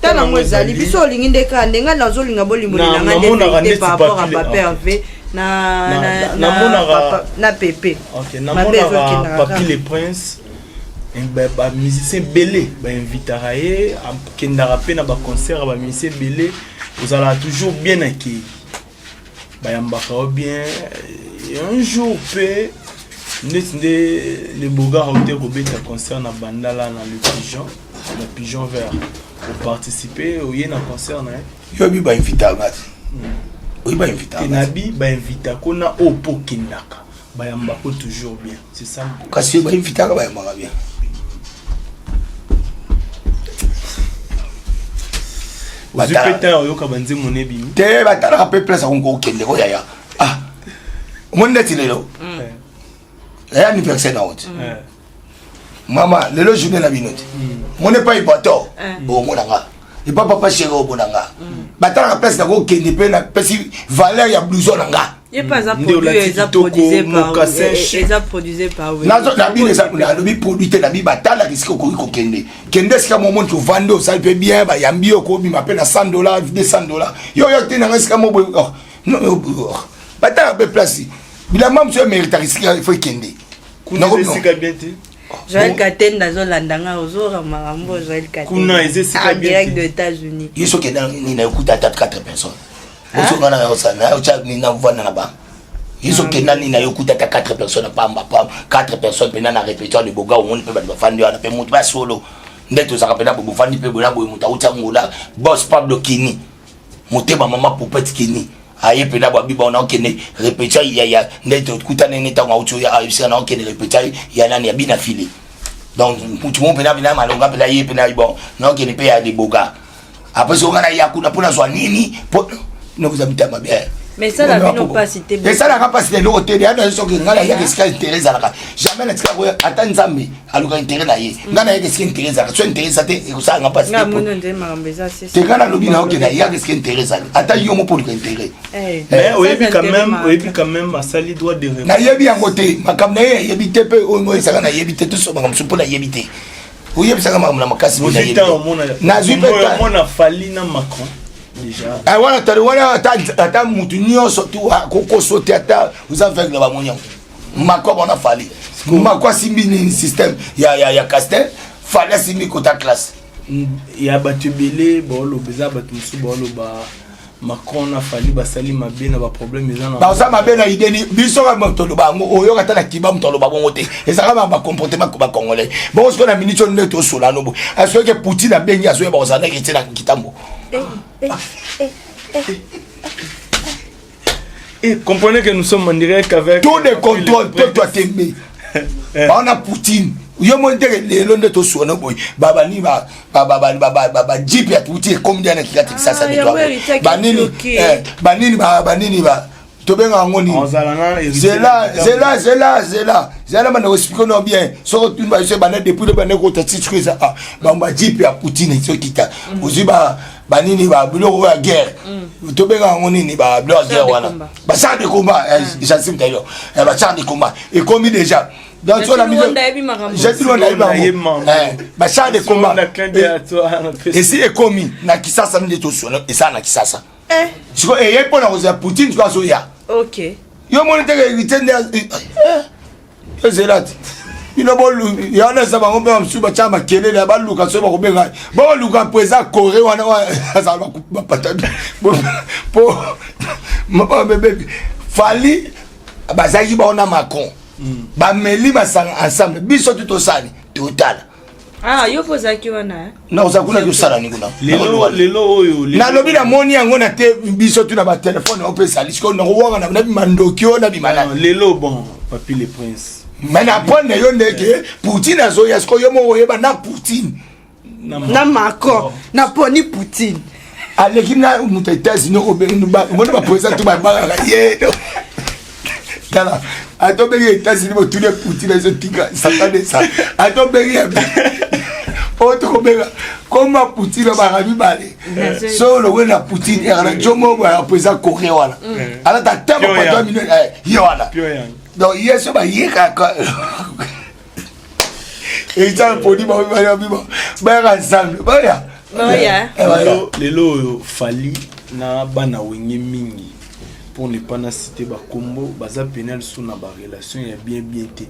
Ta nango ezali biso olingi nde kaka nde ngai nazolinga bolimbolela ngai nde par rapport à Papa Hervé na Pepe. Namonaka Papi le Prince, bamusicien ebele bainvitaka ye, akendaka mpe na baconcert ya bamusicien ebele. Ozalaka toujours bien accueilli, bayambaka yo bien. Un jour mpe neti nde le Bogar ote kobeta concert na Bandala na Le Pigeon, na Pigeon Vert, oparticipe, oye na concert na ye. Yobi bainvitaka te, oyi bainvitaka. Nabi bainvitako na oyo mpo okendaka, bayambako toujours bien, c'est ça. Kasi bainvitaka, bayambaka bien. Ozwi mpe temps oyoka banzembo na ebimi? Te, batalaka mpe place akongo okende koyaya. Ah, omoni neti lelo eya anniversaire na yo te, mama, lelo journée na bino te. Moni epai bato omona nga, epa papa chéri omona nga, batalaka place nakokende mpe napesi valeur ya blouson na nga. Ye mpe aza produit, eza produit par, eza produit par. Nalobi produit te, nabi batalaka esika okoki kokende. Kende esika momoni tovandi, osali mpe bien, bayambi yo, okobima mpe na 100 dollar, 200 dollar. Yo yo te nanga esika mo boye, batalaka mpe place bilamba mosusu eméritaka esika ifo ekende. Kuna esika bien te. Joël Katenda azolanda nga, ozora makambo Joël Katenda. Kuna eza esika en direct de États-Unis. Ye soki nini na ekuta ata 4 personnes, osonga na yosana otya nini na vanda na bango. Ye soki okenda nini na yo okuta ata 4 personnes, pamba pamba 4 personnes mpena na répétition de Boga. Omoni mpe bato bafandi wana mpe moto basolo nde tozalaka mpena boye, bofandi mpe boye na boye. Moto auti Angola, boss Pablo Kini, motema mama Poupette Kini, aye mpena babi bao naokende répétition ya nde tokutani nde ntango auti oyo ayebisika naokende répétition ya nani ya bina fili. Donc mutu mo mpena mpena malonga mpena ye mpena bon naokende mpe ya Deboga. Après soki nga naya kuna mpo nazwa nini mpo nokoza mitama bien. Mais esala bino mpasi te? Esalaka mpasi te, eloko te. Yana soki ngai nayaka esika intérêt ezalaka, jamais natika koya. Ata Nzambe aluka intérêt na ye, ngai nayaka esika intérêt ezalaka. So intérêt eza te, ekosalanga mpasi te. Ngai nalobi na oke, nayaka esika intérêt ezali. Ata yo mo mpo oluka intérêt. Mais oyebi quand même, oyebi quand même asali droit de réponse. Nayebi yango te, makambo na ye ayebi te mpe oyo ezalaka nayebi te. Tosobaka mosusu mpo nayebi te, oyebisaka makambo na makasi. Nazwi mpe omona Fally na Macron déjà. Wana tali wana, ata mutu nyonso tu akokoso te, ata oza aveugle, bamoni yango. Macron bona Fally, Macron asimbi nini? Système ya Castel. Fally asimbi kota classe. Ya bato ebele baoloba, eza bato mosusu baoloba Macron na Fally basali mabe na baproblème eza na. Baza mabe na ideni. Biso kaka toloba yango, oyoka ata na kiba moto aloba bongo te. Ezalaka bacomportement bacongolais bongo. Sikoyo na miniti oyo nde tosola no boye, asoki Poutine abengi, azoyeba kozala ndenge tie na kitambo. Et comprenez que nous sommes en direct avec. Tout de contrôle, to to atembe. Baona Poutine. Yo mo ndenge lelo nde toswana boye, babani bajeep ya Poutine ekomi nde na kikati Kisasa. Banini banini banini ba. Tobenga yango nini? Zela, zela, zela, zela, zela, banda koexpliquer no bien. Soki otuni baso, ebanda depuis le banda kota ti sikoyo eza ah, bango bajipe ya Poutine ezokita, ozwi banini, babiloko oyo ya guerre, tobenga yango nini, babiloko ya guerre wana, bachar de combat, j'assume d'ailleurs, bachar de combat ekomi déjà. Donc so na biso Jetu Lwanda ayebi bango, bachar de combat esi ekomi na Kisasa. Nde tosona eza na Kisasa sikoyo, eye mpo na kozala Poutine sikoyo azoya. Yo moni teke Héritier nde ezela te. Bino yana eza bango mpe bamosusu batya makelele, baluka soki bakobenga, boluka président Corée wana azala bapata po bebebi. Fally bazalaki bao na Macron, bameli masanga ensemble. Biso tu tosali totala. Ah, yo mpo ozalaki wana? Na oza kuna, tosala ni kuna. Lelo oyo Nalobi namoni yango na te. Biso tu na batelefone opesali sikoyo nakowanga na bima ndoki oyo nabima nani. Lelo, bon, Papi le Prince. Mais na prendre yo ndeke Poutine azoya sikoyo, yo moko oyeba na Poutine. Na Macron, naponi Poutine. Aleki na moto ya États-Unis. Omoni baprésident to babangaka ye. Tala, ata obengi États-Unis, botuni Poutine, ezotika satan esa. Ata obengi ya oyo tokobenga koma Poutine, baka mibale. So olongwe na Poutine, eka na jomo ya président Corée wana, alata ta bapato ya minene ye wana. Donc ye so bayekaka eza poni bayaka ensemble, baya. Lelo oyo Fally na bana Wenge mingi, pour ne pas na citer bakombo, baza pene lisusu na barelation ya bien bien te,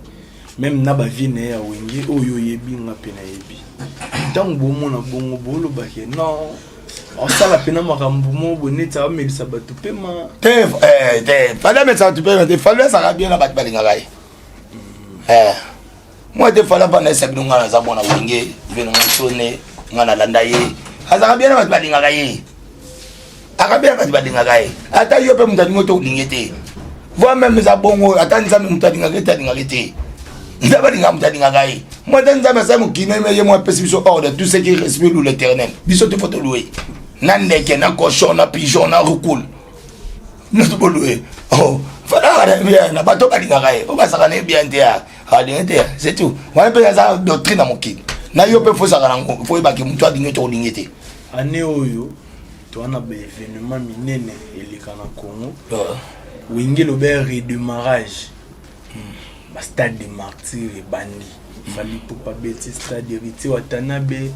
même na bavie na ye ya Wenge oyo oyebi, nga mpe nayebi. Ntango bomona bongo, bolobake non, osala mpena makambo mo boye neti aomelisa bato pema. Te, te, Fally amelisa bato pema te. Fally azalaka bien na bato balingaka ye. Moi te, Fally avanda esa bino. Ngai naza mwana Wenge, veno mosone, ngai nalanda ye. Azalaka bien na bato balingaka ye, aka bien na bato balingaka ye. Ata yo mpe moto alingi te, olingi te, voi même eza bongo. Ata Nzambe, moto alingaka te, alingaka te. Nzambe alingaka moto alingaka ye. Moi ata Nzambe asali mokili ye mo apesi biso ordre: tout ce qui respire loue l'Éternel. Biso te, faut tolouer na ndeke, na cochon, na pigeon, na roucoule, nyonso bolouer. Oh, Fally na bato balingaka ye, oyo bazalaka na ye bien te, alingi te, c'est tout. Wana mpe aza doctrine na mokili na yo mpe fozalaka nango, fo oyebaki moto alingi te, olingi te. Année oyo toza na baévénement minene eleka na Congo. Wenge loba ya redémarrage, bastade de Martyr ebandi, Fally Ipupa beti stade, Héritier Watanabe.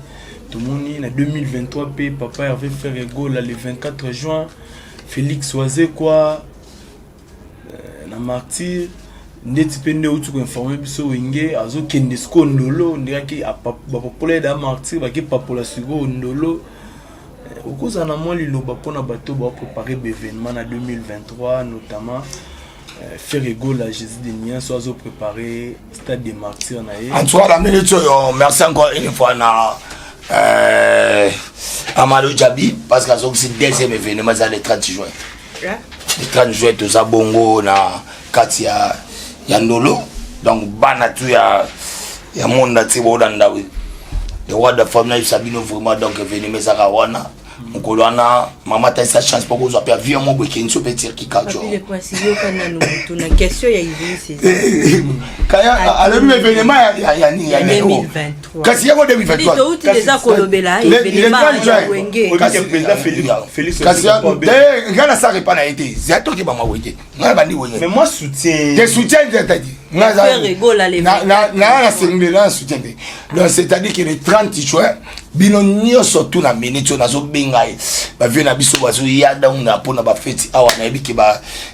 Tomoni na 2023 mpe papa Hervé Ferre Gola le 24 juin, Félix Wazekwa na Martyr. Ndeti mpe nde outi koinformer biso, Wenge azokende sikoyo Ndolo, ndekaki bapapola ye da Martyr, bakepapola sikoyo Ndolo. Okozala na mwa liloba mpona bato baprépare baévénement na 2023, notamment Ferre Gola, Jésus de Nianso azoprépare stade de Martyr na ye? En tout cas, la minute oyo, merci encore une fois na Amadou Djabi, parce que azongisi deuxième événement, eza le 30 juin. Le 30 juin toza bongo na kati ya Ndolo. Donc bana tu ya monde entier bolanda le roi de femme, nayebisa bino vraiment. Donc événement ezaka wana, mokolo wana mama talisa chance mpo kozwa mpe avion moko ekeni so mpe Turquie. Kaka alobi événement ya nini ya kasi yango 2023. Touti déjà kolobela événement ya Wenge. Kasi ngai nasaka epa na ye te, zia toki bama Wenge, ngai bandi Wenge. Mais moi soutien. Te, soutien c'est-à-dire naa na sengle na soutien te. Donc c'est-à-dire que le 30 juin, bino nyonso tu na minute oyo nazobenga ye, bavie na biso bazoya donc na mpona bafeti awa. Nayebi ke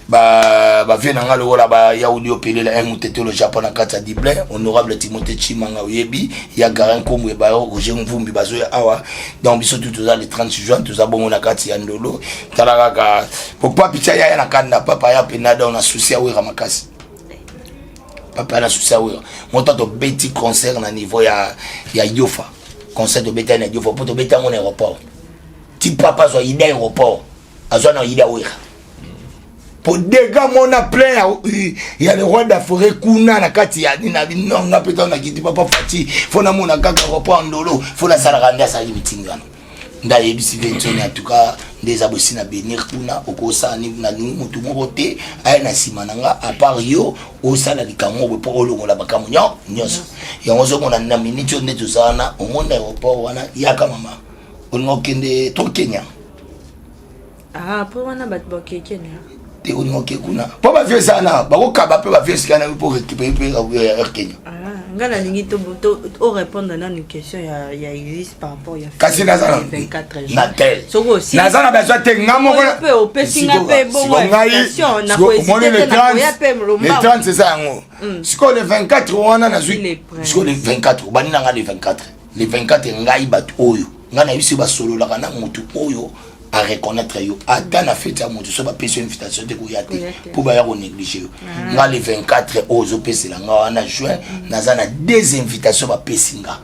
bavie na nga lokola bayaudi opelela un motetelo Japon na kati ya Dublin, honorable Timothée Chimanga, oyebi ya Garin Kombo ebayo, Roger Mvumbi, bazoya awa. Donc biso tu toza le 30 juin, toza bongo na kati ya Ndolo. Tala kaka po papi tia yaya na kanda, papa ya pena donc na susi awera makasi, papa na susi awera. Moto tobeti concert na niveau ya Yofa, concert tobeti na Yofa mpo tobeti yango na aéroport ti papa azwa ida aéroport, azwa na ida wera po dega mona plein ya le roi de forêt kuna na kati ya nini na binonga mpe ntango nakiti papa Fati, fo namona kaka aéroport Ndolo, fo nasalaka nde asalaki mitingi wana. Nde ayebisi Vensoni, en tout cas nde eza bosi na benir kuna, okosala nalingi motu moko te aya na nsima na nga à part yo, osala likambo boye mpo olongola makambo nyonso. Yango ozomona na minute oyo nde toza wana, omoni aéroport wana, yaka mama, olinga okende to Kenya. Ah, mpo wana bato bakee Kenya. Te, olinga oke kuna mpo bavio eza na bakokaba mpe bavio esika na mpo récupérer mpe Air Kenya. Ah, nga nalingi orépondre nanu question ya église par rapport ya Kasi naza na te, naza na besoin te, nga moko. Mpe opesi nga mpe bongo invitation na omoni le 30, le 30 eza yango. Sikoyo le 24 wana nazwi, sikoyo le 24 obandi na nga, le 24, le 24 ngai bato oyo ngai nayebi soki basololaka na motu oyo areconnaître yo, ata na fete ya motu, so bapesi yo invitation te, koya te mpo baya konéglige yo. Nga le 24 oyo ozopesela nga wana, juin, naza na deux invitation bapesi nga.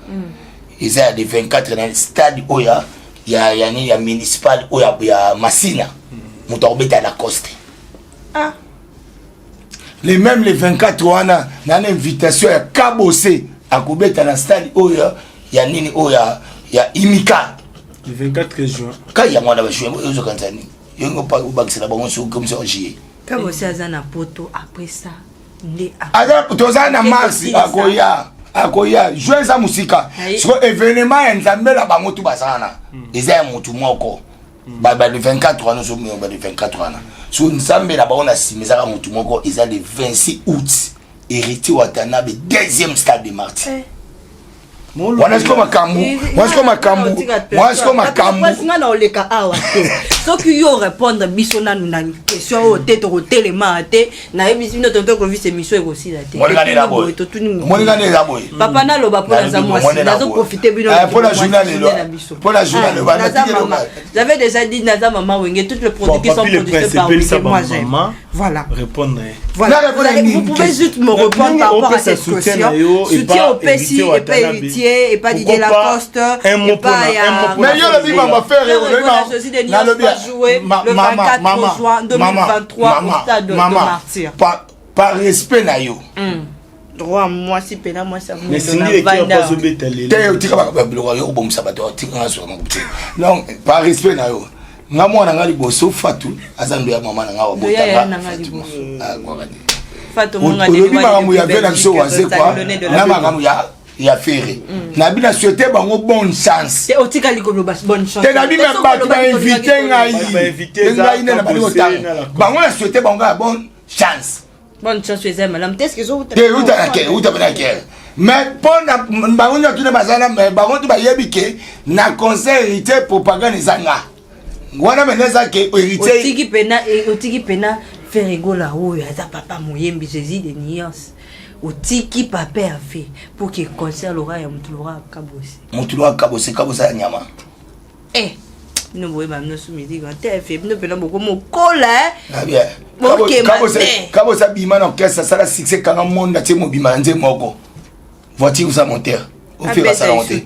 Eza ya le 24 na stade oyo ya nini, ya municipal oyo ya Masina, moto akobeta Lacoste. Ah. Le même le 24 wana na na invitation ya Kabose, akobeta na stade oyo ya nini, oyo ya Imika. Le 24 juin. Kai yango wana bajuin oyo ozokanisa nini, yongo obakisela bango soki comme ça juillet. Kabose aza na Poto, après ça nde aza toza na mars, akoya, akoya juin, eza mosika. Siko événement ya Nzambe na bango tu baza wana, eza ya motu moko. Ba le 24 wana ozomona, ba le 24 wana so Nzambe na bango na nsima ezaka motu moko. Eza le 26 août, Héritier Watanabe, deuxième stade de Martyr wana. Siko makambo wana, siko makambo wana, siko makambo. Nga na oleka awa te soki yo répondre biso nanu na question oyo te, tokotelema te. Nayebisi bino, tonton Clovis, émission ekosila te. Moninga nde eza boye. Papa, naloba mpo naza mwasi, nazoprofite bino. Mpo na journal lelo, mpo na journal lelo. Naza mama, j'avais déjà dit, naza mama Wenge, toutes les produits qui sont produits par Wenge, moi j'aime. Voilà. Répondre. Voilà, vous pouvez juste me répondre par rapport à cette question. Soutien au PSI et pas Héritier et pas Didier Lacoste et pas Mais yo lobi mama Ferre. Nalobi jouer le 24 juin 2023 au stade de Martyr. Par respect na yo. Droit mwasi mpena mwasi. Te, otika biloko yo kobomisa bato, otika nga soka te. Donc par respect na yo, nga mwana nga liboso Fatu aza ndo ya mama na nga wabotanga. Olobi makambo ya ve na biso Wazekwa na makambo ya Ferre, nabi na souhaite bango bonne chance. Otikali koloba bonne chance. Te, nabi me bato bainvite ngai, ngai nde na bali kotanga bango, na souhaite bango ya bonne chance. Bonne chance eza malamu te, est-ce te, uta na kere, uta mpe na kere, mais mpo na bango nyonso tune baza na bango tu bayebi ke na concert Héritier, propagande eza nga wana mene, eza ke Héritier. Otiki pena, otiki pena Ferre Gola oyo aza papa moyembi, Jésus de nuance, otiki papa Hervé pour que concert lora ya motu lora Kabose. Motu lora Kabose, Kabose ya nyama. Eh, bino boyeba nyonso musique te fe, bino mpena bokomokola. Kabose abima na orchestre, asala succès, kanga monde atie mobima na nze moko, voiture oza moteur, ofeka asala yango te,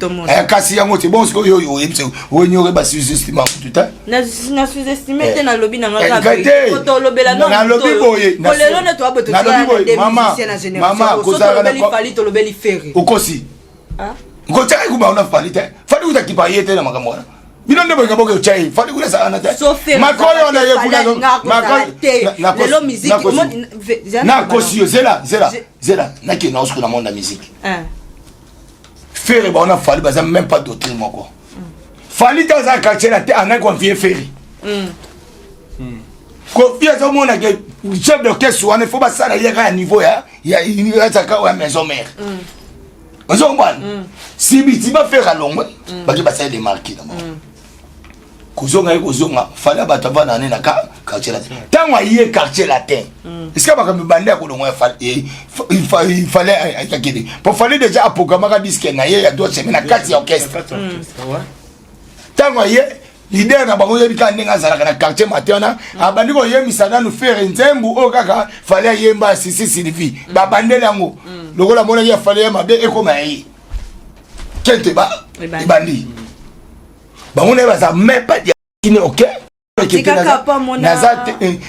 kasi yango te. Bon, sikoyo oyo oyebisa onyore basous-estime mutu te. Na sous-estime te, nalobi na nga nalobi boye. Lelo nde toya boye, toyamama tolobeli Fally, tolobeli Ferre. Okosi, kotiaka ekuba ona Fally te. Fally kuta kipa ye te na makambo wana. Bino nde bolinga boke otya ye Fally kuna ezala na te. Makolo wana ye kuna nakosi yo. Zela, zela, zela, nakende na osiko na monde ya musique. Ferre baona Fally baza même pas doctrine moko. Fally te aza quartier na te, anaki konvie Ferre. Kofi azomona ke chef d'orchestre wana ifo basala ye kaka ya niveau ya azaka ya maison mère. Ozomona sibiti baFerre alongwe, baki basala demarke na bango, kozonga ye kozonga Fally bato avanda ne na Quartier Latin. Ntango aye Quartier Latin, esika makambo ebande ya kolongwa ya Fally, akende po Fally déjà aprogrammaka disque na ye ya droit chemin na kati ya orchestre. Ntango aye, leader na bango oyebi kaka ndenge azalaka na Quartier Matin wana, abandi koyembisa nanu Ferre nzembu oyo kaka Fally ayemba ya Sisi Sylvie. Babandeli yango lokola amonaki ya Fally ya mabe ekoma ya ye kente ba ebandi bango na ye baza même pas kini. Ok,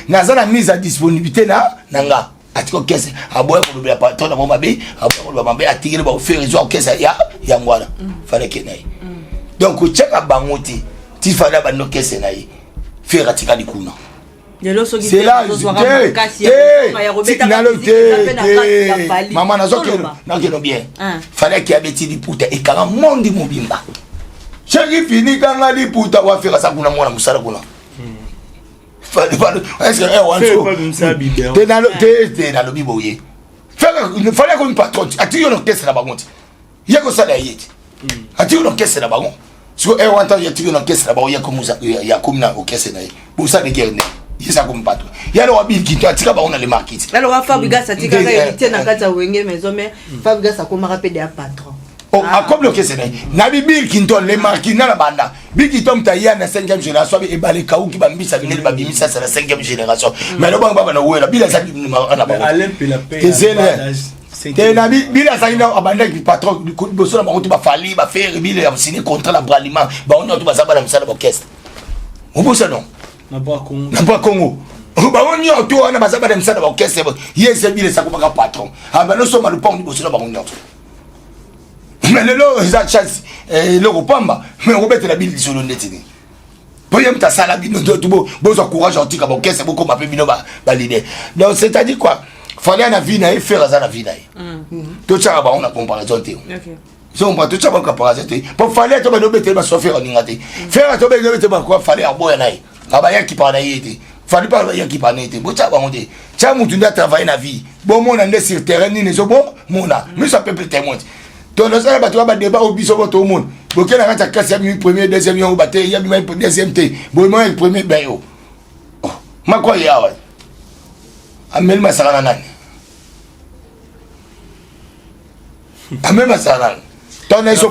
naza na mise à disponibilité na nga. Atiki orchestre, aboya kolobela patron na bango mabe, aboya koloba mabe, atikeli baFerre ezwa orchestre ya yango wana. Fally ake na ye, donc kotiaka bango te. Ti Fally abandi orchestre na ye, Ferre atikali kuna. Lelo soki makasi ya kobeta mama nazokeno bien. Fally aki abeti liputa ekanga mondi mobimba. Soki fini kanga liputa wa Ferre aza kuna mwana mosala kuna. Te nalobi boye, Fally akomi patron, atiki yo na orchestre na bango te, ye kosala ye te, atiki yo na orchestre na bango. Siko e wana ntango atiki yo na orchestre na bango, ye akomi na orchestre na ye, bosala guerre nde ye sa komi patron. Ye aloka Bill Kinto atika bango na le market. Aloka Fabregas atikaka héritier na kati ya Wenge Maison, mais Fabregas akomaka mpe deya patron. Akomi orchestre na ye nabi Bill Kinton le marquis na banda. Bill Kinton moto aya na 5e génération, abi ebale ekauki bambisa minene babimisa sa na 5e génération, mais lobango baba na wela Bill aza na bango ezele te. Na Bill azalaki na abandaki patron liboso na bango to baFally baFerre. Bill ya signé contrat na Bralima, bango nyonso baza bana misala baorchestre obosa non na bwa Congo, bango nyonso wana baza bana misala baorchestre. Ye eze Bill esakomaka patron, abanda osomba lupango liboso na bango nyonso. Mais lelo eza chance eloko pamba, mais okobetela bino lisolo ndeti nini? Po ye moto asala bino bozwa courage otika baorchestre, bokoma mpe bino baleader. Donc c'est à dire quoi? Fally na vie na ye, Ferre aza na vie na ye, totiaka bango na comparaison te. So totiaka bango comparaison te, po Fally to bandi obetele baso Ferre aninga te. Ferre to bandi obetele bakoa Fally aboya na ye, abayaki pa na ye te. Fally mpe abayaki pa na ye te. Botiaka bango te, tia mutu nde atravaille na vie, bomona nde sur terrain nini ezobomona miso ya peuple témoin te. To nasala bato ba badébat oyo biso bo tomona boke na kati ya classe ya bimi premier, deuxième, yango bate ya bima deuxième te, boyema premier bayo mako ye awa ameli masaka na nani, ameli masaka nani? Ntango na biso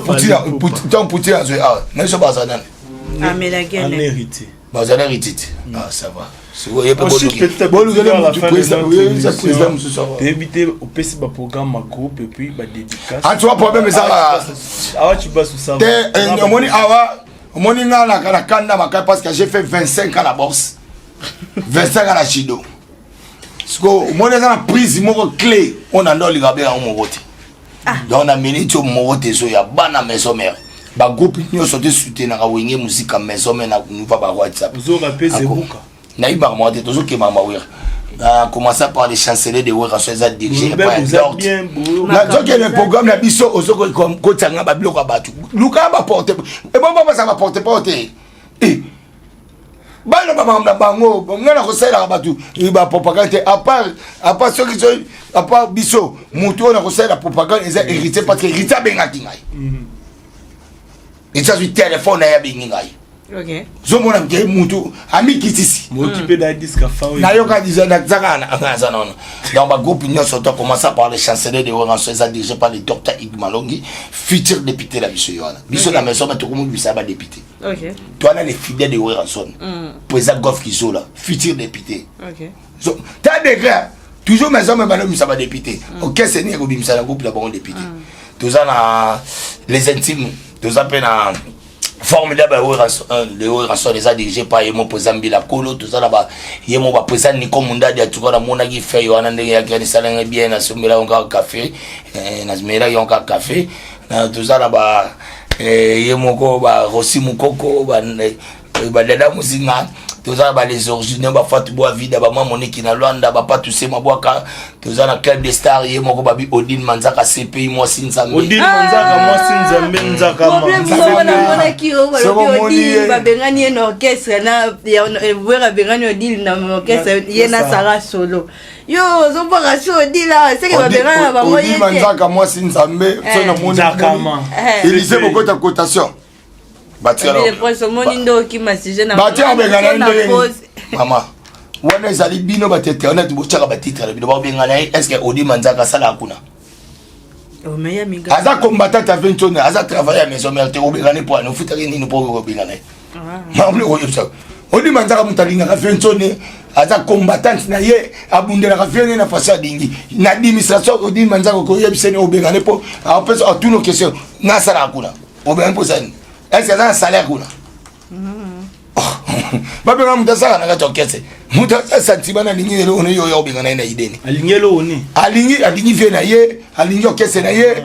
ntango Poutine azwi awa na biso baza nani? Baza na héritier te. Ah, ça va. Sikoyo ye mpe bolukele mutu président mosusu. Toyebi te, opesi baprogramme ya groupe et puis badédicace. En tout cas, problème ezaka awa tu te. Omoni awa, omoni nga na kanda makasi parce que j'ai fait 25 ans na boxe, 25 ans na judo. Sikoyo omoni eza na prise moko clé oyo na nde olinga benga yango moko te. Donc na minute oyo moko te ezoya bana Maison Mère, bagroupe nyonso te soutenaka Wenge Musica Maison Mère na nouva ba WhatsApp. Nayibaka moko te, tozokema mawera commencer par les chanceliers de Wera so eza dirigé. Nazokende programme na biso, ozokotianga babiloko ya bato, luka baporte ebongo bazala baporte porte baloba makambo na bango. Ngai na kosalelaka bato bapropagande te, à part soki à part biso motu oyo na kosalela propagande eza héritier, parce que héritier abengaki ngai, héritier azwi telefone na ye abengi ngai. Ozomona ke mutu amikitisi. Nayoka zaka aza nono. Donc bagroupe nyonso to commencer par le chancelier de Werrason, eza dirigé par le docteur Ig Malongi, futur député na biso yo wana. Biso na maison tokomobisa badéputé to wana, les fidèles de Werrason, président Golf Kizola, futur député. Ta degré toujours maison me balobimisa badéputé, orchestre nini ekobimisa na groupe na bango député? Toza na les intimes, toza mpe na formidable le Werrason, eza dirigé par ye mo président Mbila Kolo. Toza na ye mo baprésident Nico Mundadi. Atuka namonaki fei wana ndenge yaki esalanga bien, nasombela yango kaka café, namelaki yango kaka café. Toza na ba ye moko ba Rosi Mukoko, badada Mozinga. Toza na ba les originaux, bafatu bwa vida, bama Moniki na Lwanda, bapatu se mabwaka. Toza na club de star, ye moko babi Odile Manzaka, CPI mwasi Nzambe. Odile Manzaka mwasi Nzambe, Nzaka. Namonaki oyo babengani ye na orchestre na Wera, abengani Odile na orchestre, ye na Sara solo. Yo ozobwaka so Odile awa seke babengani na bango ye. Manzaka mwasi Nzambe, so namoni Élysée bokota cotation. Omoni nde okima sujet. Batia babengana ndenge mama wana ezali bino bato internet botiaka batitre na bino, babengana ye. Est ce que Odi Manzaka asalaka kuna? Aza combattant ya Ventone, aza travail ya Maison Mère te. Obengani po ani? Ofutaki nini mpo obengana ye? Mamle koyebisa Odi Manzaka, moto alingaka Ventone, aza combattante na ye, abundelaka viene na façon alingi na administration. Odi Manzaka koyebisa ni obengane mpo apesa atuna question nga asalaka kuna, obengani mpo osani? Est ce que aza na salaire kuna? Babenga moto asala na kati ya orchestre, moto aza sentiment alingi eloko ne yo oya obengana ye na ideni. Alingi eloko nini? Alingi, alingi vie na ye, alingi orchestre na ye.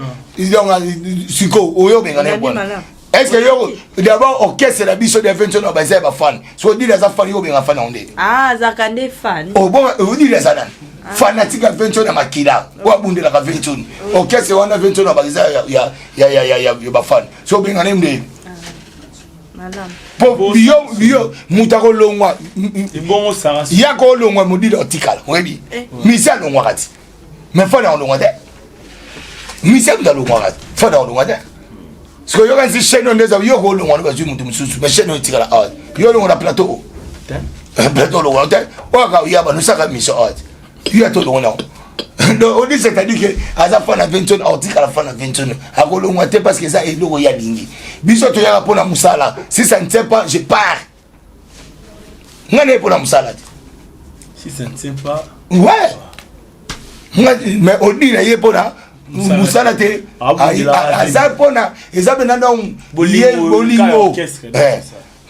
Donc siko oyo obengana ye bwana. Est ce que yo d'abord orchestre na biso de 20 na baza ba fan, so odile aza fan, yo obenga fan yango ndenge? Ah, azalaka nde fan. Oh bon, odile aza nani? Fanatique ya 20 na makila oyo abundelaka 20 orchestre wana, 20 na baza ya bafan, so obenga nde ndenge? Po yo moto akolongwa, ya kolongwa, modile otikala, oyebi misi alongwaka ti, mais fan akolongwa te. Misi moto alongwaka, fan akolongwa te. Sikoyo yoka nsi chaîne oyo nde eza yo kolongwa no, bazwi moto mosusu, mais chaîne oyo etikala awa. Yo olongwa na plateau, plateau olongwa te, oyo aka ya banosaka mission awa te, yo ata olongwa nango. Donc odi, c'est-à-dire que aza fan na Vinson, aotikala fan na Vinson, akolongwa te, parce que eza eloko ye alingi. Biso toyaka mpo na mosala. Si ça ne tient pas, je pars. Nga naye mpo na mosala te. Si ça ne tient pas. Ouais, mais odi na ye mpo na mosala te, aza mpona eza mpena donc bolingo.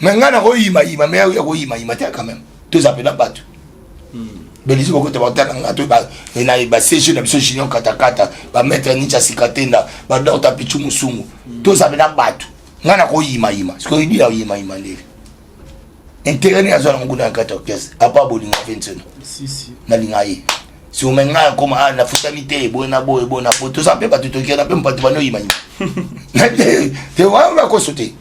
Mais ngai nakoyimayima, mais ya koyimayima te quand même, toza mpena bato belisi kokota batala nga to na baCG na biso Junior Katakata, bamaître Nicha Sikatenda, badocteur Pichu Musungu, toza mpena bato. Ngai nakoyimayima sikoyo, idi ya koyimayima ndenge intérêt nini azwa nango kuna na kati ya orchestre apa bolingo Vincent? Nalinga ye siko, me ngai akoma ah, nafutami te, boye na boye, boye na boye. Toza mpe bato, tokenda mpe bato bano yimayima te, wana bakoso te.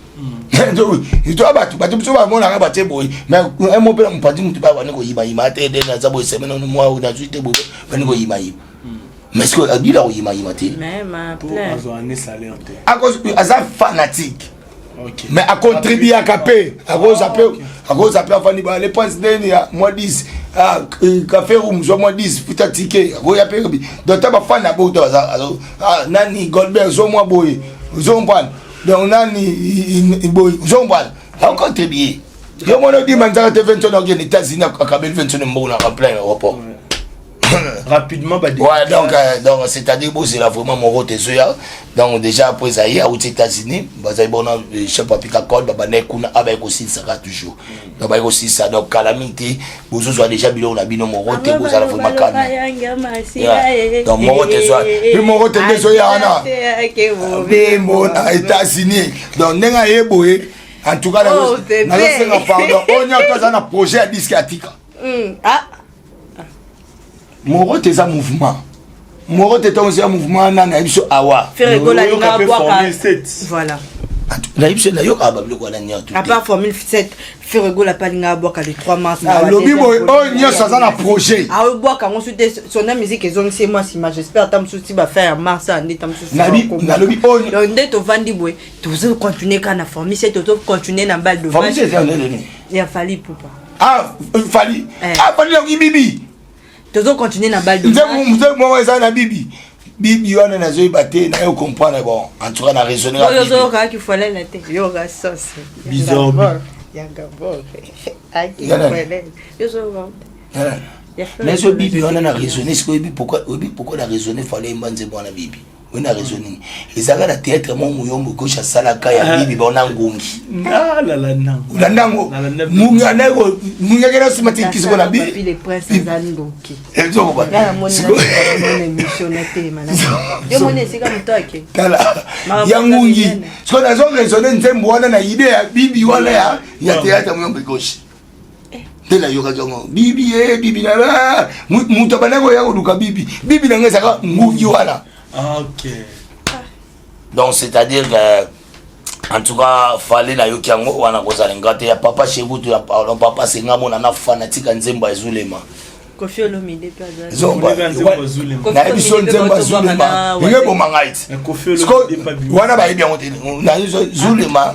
Toa bato, bato biso bamonaka batie boye, mais mo mpe na mopanzi motu bani koyimayima te. Nde naza boye, semaine mwa nazwi te boye, bani koyimayima, mais sikoyo abila koyimayima te. Aza fanatique, mais acontribuaka mpe, akoza mpe, akoza mpe afandi ba le prince ndeni ya mwa 10 café room, zwa mwa 10, futa ticket, akoya mpe. Donc ta bafani na boto baza nani, Goldberg, zwa mwa boye, ozomprendre? Donc nani boye, ozomprendre? Akocontribue. Yo mona odima nzaka te, 20 akende États-Unis, akabeli 20 mbongo na plein aéroport. Rapidement. Bah, ouais, donc c'est-à-dire bozela vraiment moko te ezoya. Donc déjà après ezali auti États-Unis, bazali bona chef Papika Code, babandaki kuna, abaye kosilisaka toujours. Donc baye kosilisa, donc kala mingi te bozozwa déjà biloko na bino. Moko te, bozala vraiment calme. Donc moko te ezwa mpe moko te nde ezoya wana bembo na États-Unis. Donc ndenge aye boye, en tout cas nazosenga pardon oyo nyonso aza na projet ya disque atika. Moro te eza mouvement, moro te ntango eza mouvement wana nayebi biso awa. Voilà. Nayebi biso, nayokaka babiloko wana nyonso. À part formule 7, Ferre Gola mpe alinga abwaka le 3 mars. Alobi boye, oyo nyonso aza na projet. Aobwaka yango su te, sona musique ezongisi ye mwa nsima. J'espère ata mosusu ti bafin ya mars nde ta mosusu. Nalobi oyo nde tovandi boye, tozocontinue kaka na formule 7, tozocontinue na balle de match ya Fally Ipupa. Ah, Fally. Ah, Fally nakoki bibi. Tozocontinue na balle de match. Moko eza na bibi, bibi wana nazoyeba te, nayo comprendre. Bon, en tout cas na raisonner. Oyo ozoyokaka kifolele te, yoka sauce ya Gabor akifolele, yozoyoka. Nazo bibi wana na raisonner sikoyo. Oyebi pourquoi? Oyebi pourquoi na raisonner Fally yemba nzembo wana bibi oyo? Na raisonner nini? Ezalaka na théâtre mo Muyombo Gauche asalaka ya bibi baona ngungi. Olanda yango, ngungi ngungi akenda nsima ti kisi mpona bi. Tala ya ngungi sikoyo, nazo raisonner nzembo wana na idée ya bibi wana ya théâtre Muyombo Gauche nde nayokaki yango bibi ye bibi na moto abandaki koya koluka bibi, bibi na ngai ezalaka ngungi wana. Donc c'est-à-dire que en tout cas Fally nayoki yango wana kozala nga te ya papa Shekutu ya pardon papa senga mona na fanatique ya nzembo ya Zulema. Koffi Olomide mpe. Nayebi so nzembo ya Zulema ndenge eboma ngai ti wana, bayebi yango te Zulema.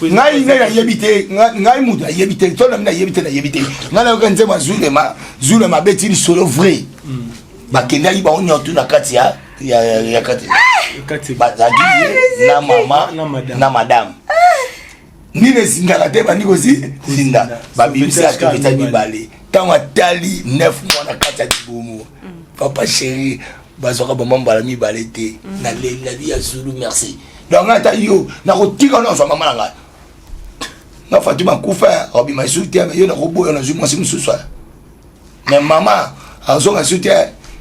Ngai ngai nayebi te, ngai moto nayebi te, to nami nayebi te, nayebi te. Ngai nayoka nzembo ya Zulema, Zulema abeti lisolo vrai, bakendaki bango nyonso na kati ya kati, bazalaki ye na mama na madame nini ezindaka te, bandi kozinda, babimisi akebeta mibale. Ntango atali 9 mois na kati ya libumu, papa chéri, bazwaka bama mbala mibale te. Naleli nabi ya Zulu, merci. Donc ngai ata yo nakotika nazwa mama na ngai nga Fatima akufa, akobima esu te. Yo nakoboya, nazwi mwasi mosusu, mais mama azonga esu te.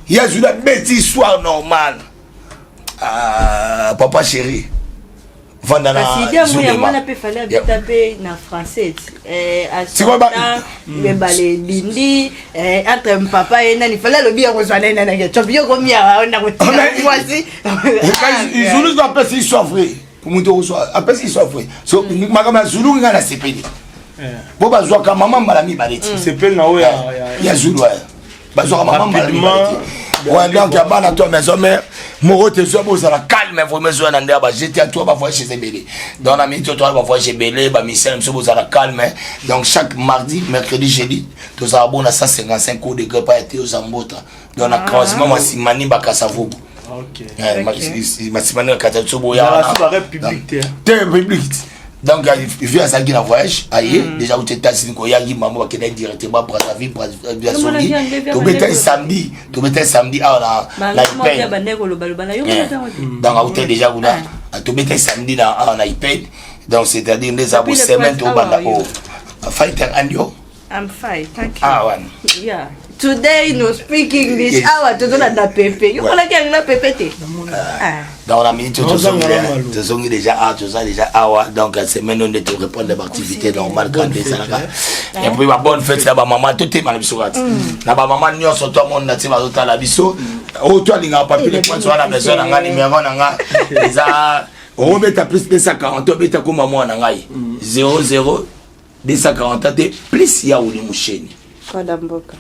Ye azwi na beti histoire normale. Ah, papa chéri. Vanda na Kasi idée yango yango Zulema. wana mpe fallait abeta mpe na français eh, Sikoyo ba- asota ebale ebindi eh, entre papa ye nani fallait alobi ya kozwa nani nani ketchup yo komi awa na kotika Mais- mwasi Kasi Zulu so apesi histoire vrai moto okozwa apesi histoire vrai so makambo ya Zulu ngai nasepeli po bazwaka mama mbala mibale ti sepeli na oyo ya Zulu aya bazwaka mama mbala mibale ti. Ouais, donc ya bana to maison mère moko te zwa bozala calme vraiment ezwa na nde ya bagta to bavoyage eza ebele. Donc na miniti oyo toala bavoyage ebele, bamisele mosusu, bozala calme. Donc chaque mardi, mercredi, jeudi tozala bona 155 cours de gré ya te oza mbota. Donc na croisement Masimani Bakasavubu, Masimani Bakasa biso boya te public. Donc vu azalaki na voyage, aye déjà uti États-Unis, koyaki mama bakendaki directement Brazzaville. Brazzaville tobeta samedi, tobeta samedi awa na IPN. Donc auti déjà kuna, tobeta samedi na awa na IPN. Donc c'est-à-dire nde eza bo semaine tobanda o fighter andio. I'm fine, thank you. Ah, wana. Yeah. Today no speak English. Yes. Awa tozolanda pepe. Yo kolaki yango na pepe te. Ah. Donc na minute tozongi déjà awa, toza déjà awa. Donc semaine oyo nde torépondre baactivité normale kande ezalaka. Et puis babonne fête na bamama, totema na biso kati na bamama nyonso to amona ti bazotala biso. Oyo to alingaka Papi le Prince wana, besoin na nga, numéro na nga eza okobeta plus 240, obeta koma mwana na ngai 00 240 te plus ya Uli Musheni. Koda mboka.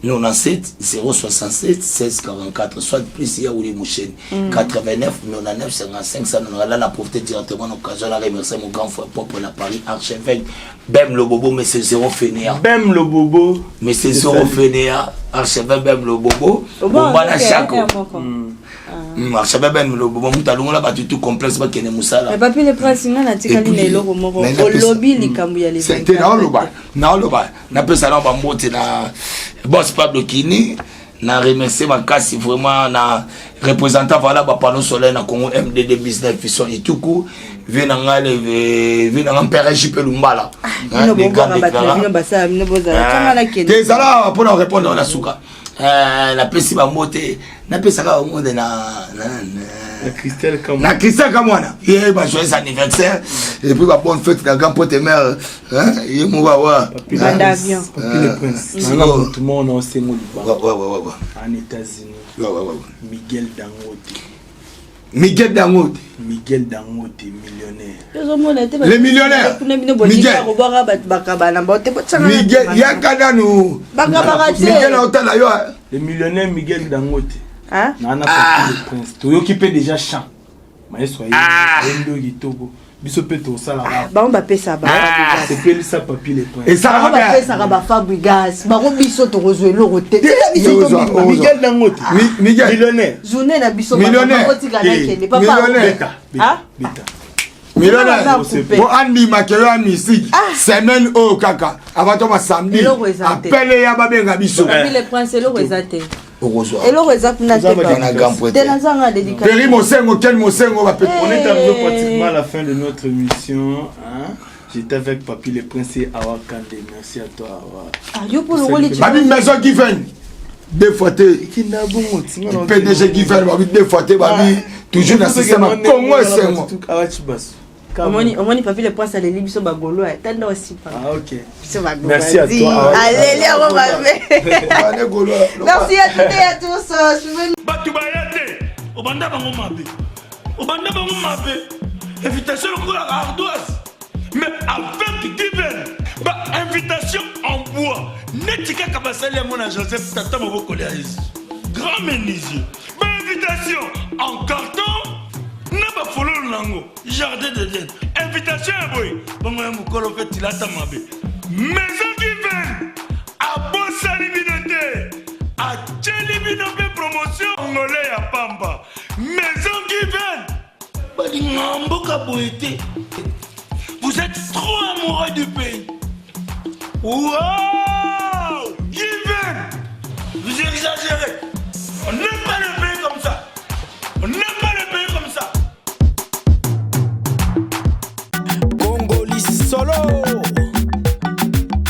97 067 16 44, soit plus ya Uli Musheni 89 99 55 190. Là, na profité directement l'occasion na remercier mon grand frère propre na Paris, archevêque Bem Lobobo, mais c'est zéro fainéant. Bem Lobobo. Mais c'est zéro fainéant, archevêque Bem Lobobo, bombana chako archevêque Bem Lobobo, moto alongola bato tout complexe bakende mosala. Mais Papi le Prince, nga natikali na eloko moko. Olobi likambo ya le te, naoloba naoloba napesa na bambote na boss Pablo Kini, na remercier makasi vraiment na représentant, voilà, bapanneau solaire na Congo, MDD Business Fisson Ituku, vie na ngai, vie na ngai mpere JP Lumbala. Bino bobwaka bato na bino, basala bino bozala tanga na te. kende. Ezala mpona korépondre na suka, napesi bambote, napesaka bambote na Christelle. Na Christelle Kamwana, ye ba joyeux anniversaire et puis ba bonne fête na grand pote mère ye moko awa. Banda avion. Papi le Prince, nanga motu moko na osengo libanga en États-Unis. Miguel Dangote. Miguel Dangote. Miguel Dangote, millionnaire. Tozomona te. Le millionnaire. Kuna bino bolinga kobwaka bato bakabana bao te, botianga. Miguel yaka nanu. Bakabaka te. Miguel aotala yo. Le millionnaire Miguel Dangote. Hein? Nana Papi le Prince, toyoki mpe déjà chant maestro ayendi kitoko, biso mpe tosalaka. Bango bapesa bango. Sepelisa Papi le Prince. Esalaka bien. Bapesaka bafabrigas bango, biso tokozwa eloko te. Tika biso Ozwa, tobima. ozwa. Miguel Dangote. Miguel. Millionnaire. Journée na biso. Millionnaire. Bakotika nakende papa. Millionnaire. Beta. Ah? Beta, beta. Millionnaire. Coupe. Po andimaka yo ya mystique semaine oyo kaka avant to basamedi. Eloko eza te. Apele ya babenga biso. Papi le Prince, eloko eza te. Okozwa. Eloko eza kuna te. Oza na grand prêtre. Te, nazanga dédicace. Peri Mosengo, Ken Mosengo bape. On est arrivé pratiquement à la fin de notre émission, hein. J'étais avec Papi le Prince et Awa Kande. Merci à toi, Awa. Ah, yo mpo longoli. Babi maison Given deux fois te. Kinda bongo, tinga na- PDG Given, babi deux fois te, babi toujours na système ya Congo esengo. Awa Chibasu. Omoni, omoni Papi le Prince aleli biso bagolo tanda osipa. Ah, ok. Biso bagolo. Merci à toi, Awa. Aleli yango mabe. Bane Golo. Merci à toutes et à tous. Suivez Bato baya te, obanda bango mabe, obanda bango mabe, invitation lokola ardoise, mais avec given bainvitation en bois neti kaka basali yango na Joseph tata mobokoli ya Yesu, grand menuisier, bainvitation en carton na bafololo nango jardin d'Eden, invitation ya boye bongo ya mokolo mpe tilata mabe. Maison Given abosani bino te, atieli bino mpe promotion ngole ya pamba. Maison Given balingaka mboka boye te. Vous êtes trop amoureux du pays. Wow, Given, vous exagérez. On est